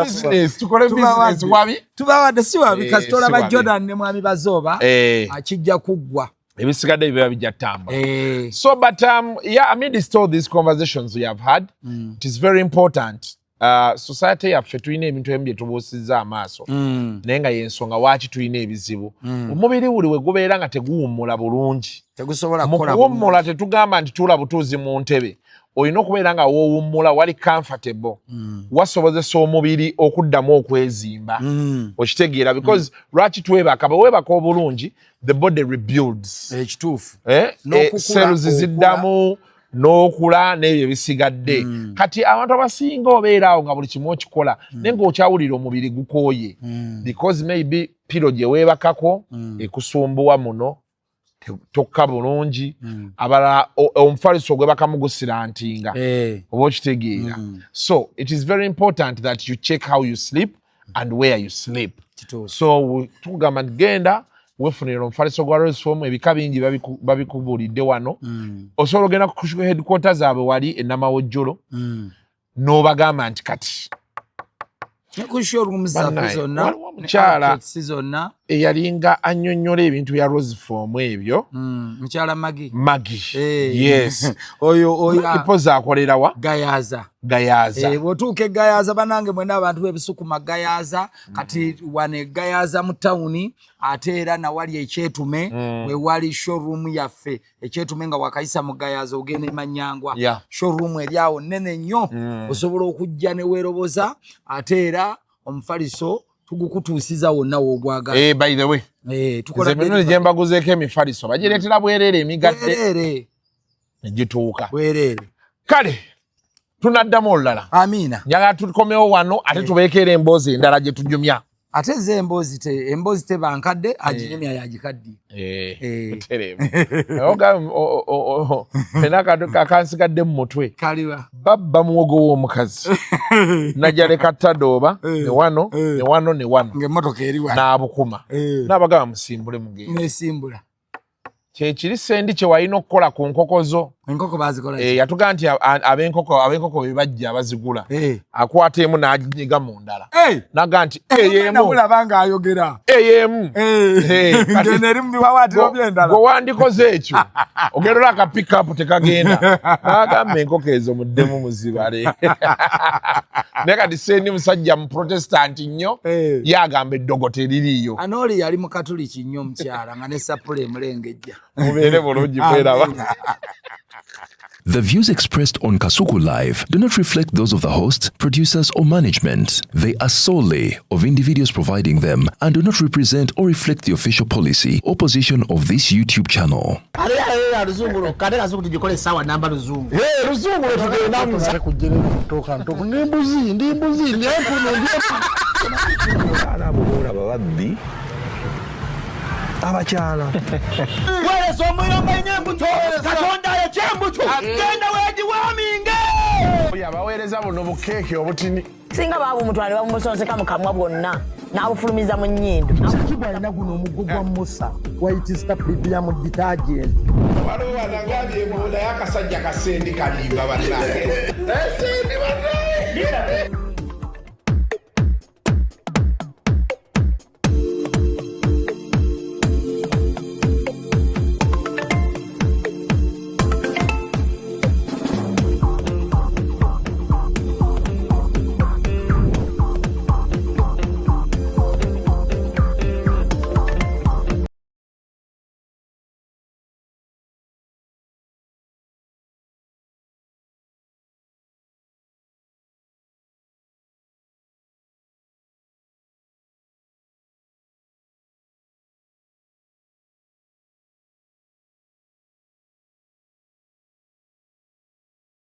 business, tukole business wabi. Tubawadde, si wabi. Kasita Si olaba wabi. Jordan ne mwami Bazooba, akijja kuggwa. Ebisigadde biba bijja ttamba. So but yeah, amidst all these conversations we have had, it is very important, society yaffe tulina ebintu ebimu bye tubuusizza amaaso, naye nga yensonga waaki tulina ebizibu. Omubiri buli we gubeera nga teguwummula bulungi, tegusobola mu kukola. Kuwummula tetugamba nti tuula butuuzi mu ntebe. Olina okubeera nga woowummula wali comfortable, wasobozesa omubiri okuddamu okwezimba, okitegeera? Because lwaki twebaka? Bwe weebaka obulungi, the body rebuilds. Ekituufu. N'okukula, cells ziddamu n'okula n'ebyo ebisigadde. Kati abantu abasinga obeera awo nga buli kimu okikola, naye ng'okyawulira omubiri gukooye, because maybe pillow gye weebakako ekusumbuwa muno, tokka bulungi. Abalala omufaliso ogwebakamu gusirantinga, oba okitegeera? So it is very important that you check how you sleep and where you sleep. So tukugamba nti genda wefunire omufaliso gwa Roseform. Ebika bingi babikubuulidde wano. Osobola ogenda ku headquarter zaabwe wali enamawojjolo n'obagamba nti kati Ne ku showroom zaffe Bannaye, zonna, waliwo ne omukyala outlets zonna. Eyalinga annyonnyola ebintu bya Roseform ebyo. Mukyala Magi. Magi, yes. Oyo Magi poza akolerawa? Gayaza. Gayaza. Bw'otuuka e Gayaza, banange mwena abantu b'ebisukuma, Gayaza kati wano e Gayaza mu tawuni, ate era nawali ekyetume, wewali showroom yaffe ekyetume, nga wakayisa mu Gayaza ogenda emanyangwa. Showroom eri awo nene nnyo. Osobola okujja ne weeroboza, ate era omufaliso tugukutuusiza wonna woogwagala. By the way, tukola nze emirundi gye mbaguzeeko emifaliso bagireetera bwereere emigadde. Bwereere. Negituuka. Bwereere. Kale tunaddamu olulala. Amiina. Njagala tukomewo wano ate tubeeko era emboozi endala gye tunyumya. Ate ze emboozi teba nkadde, aginyumya yagikaddiye. Fena akansigadde mu mutwe. Kaliwa? Babba muwogo w'omukazi, najaleka tadooba ne wano ne wano ne wano. Ng'emmotoka eri wano. N'abukuma n'abagamba musimbule mugende. Nesimbula. Kyekiri sendi kye walina okukola ku nkoko zo. Enkoko bazikola? Yatugamba nti ab'enkoko be bajja abazigula, akwata emu n'aginyiga mu ndala, n'agamba nti eyo emu. Namulaba ng'ayogera. Eyo emu. Ngeno eri mu biwawaatiro by'endala. Gwe wandikoze ekyo, ogenda olaba ka pickup tekagenda, n'agamba enkoko ezo muddemu muzibale. Naye kati sendi musajja mu Protestant nnyo, ye agamba eddogo teririiyo. Anooli yali mukatuliki nnyo omukyala, nga ne sapula emulengejja. Mubeere bulungi, mweraba. The views expressed on Kasuku Live do not reflect those of the hosts, producers, or management. They are solely of individuals providing them and do not represent or reflect the official policy or position of this YouTube channel. Ate luzungu lwokka, ate Kasuku tugikola essaawa namba luzungu. Luzungu lwetugendamu. Kujjerekutoka ntoku ndi mbuzi, ndi mbuzi, ndi empunu, ndi Abaana abo boolaba babbi abakyala. Weereza omuyomba nnyo embuto, Katonda ayokya embuto, genda weegiwaaminge. Abaweereza buno bukeeke obutini. Singa baabumutwala ne babumusonseka mu kamwa bwonna n'abufulumiza mu nnyindo. Kibwa alina guno omuggo gwa Musa, White Star Premium Detergent. Waliwo wanagambye mbu naye akasajja kasendi kalimba, bannange. Sendi, bannange.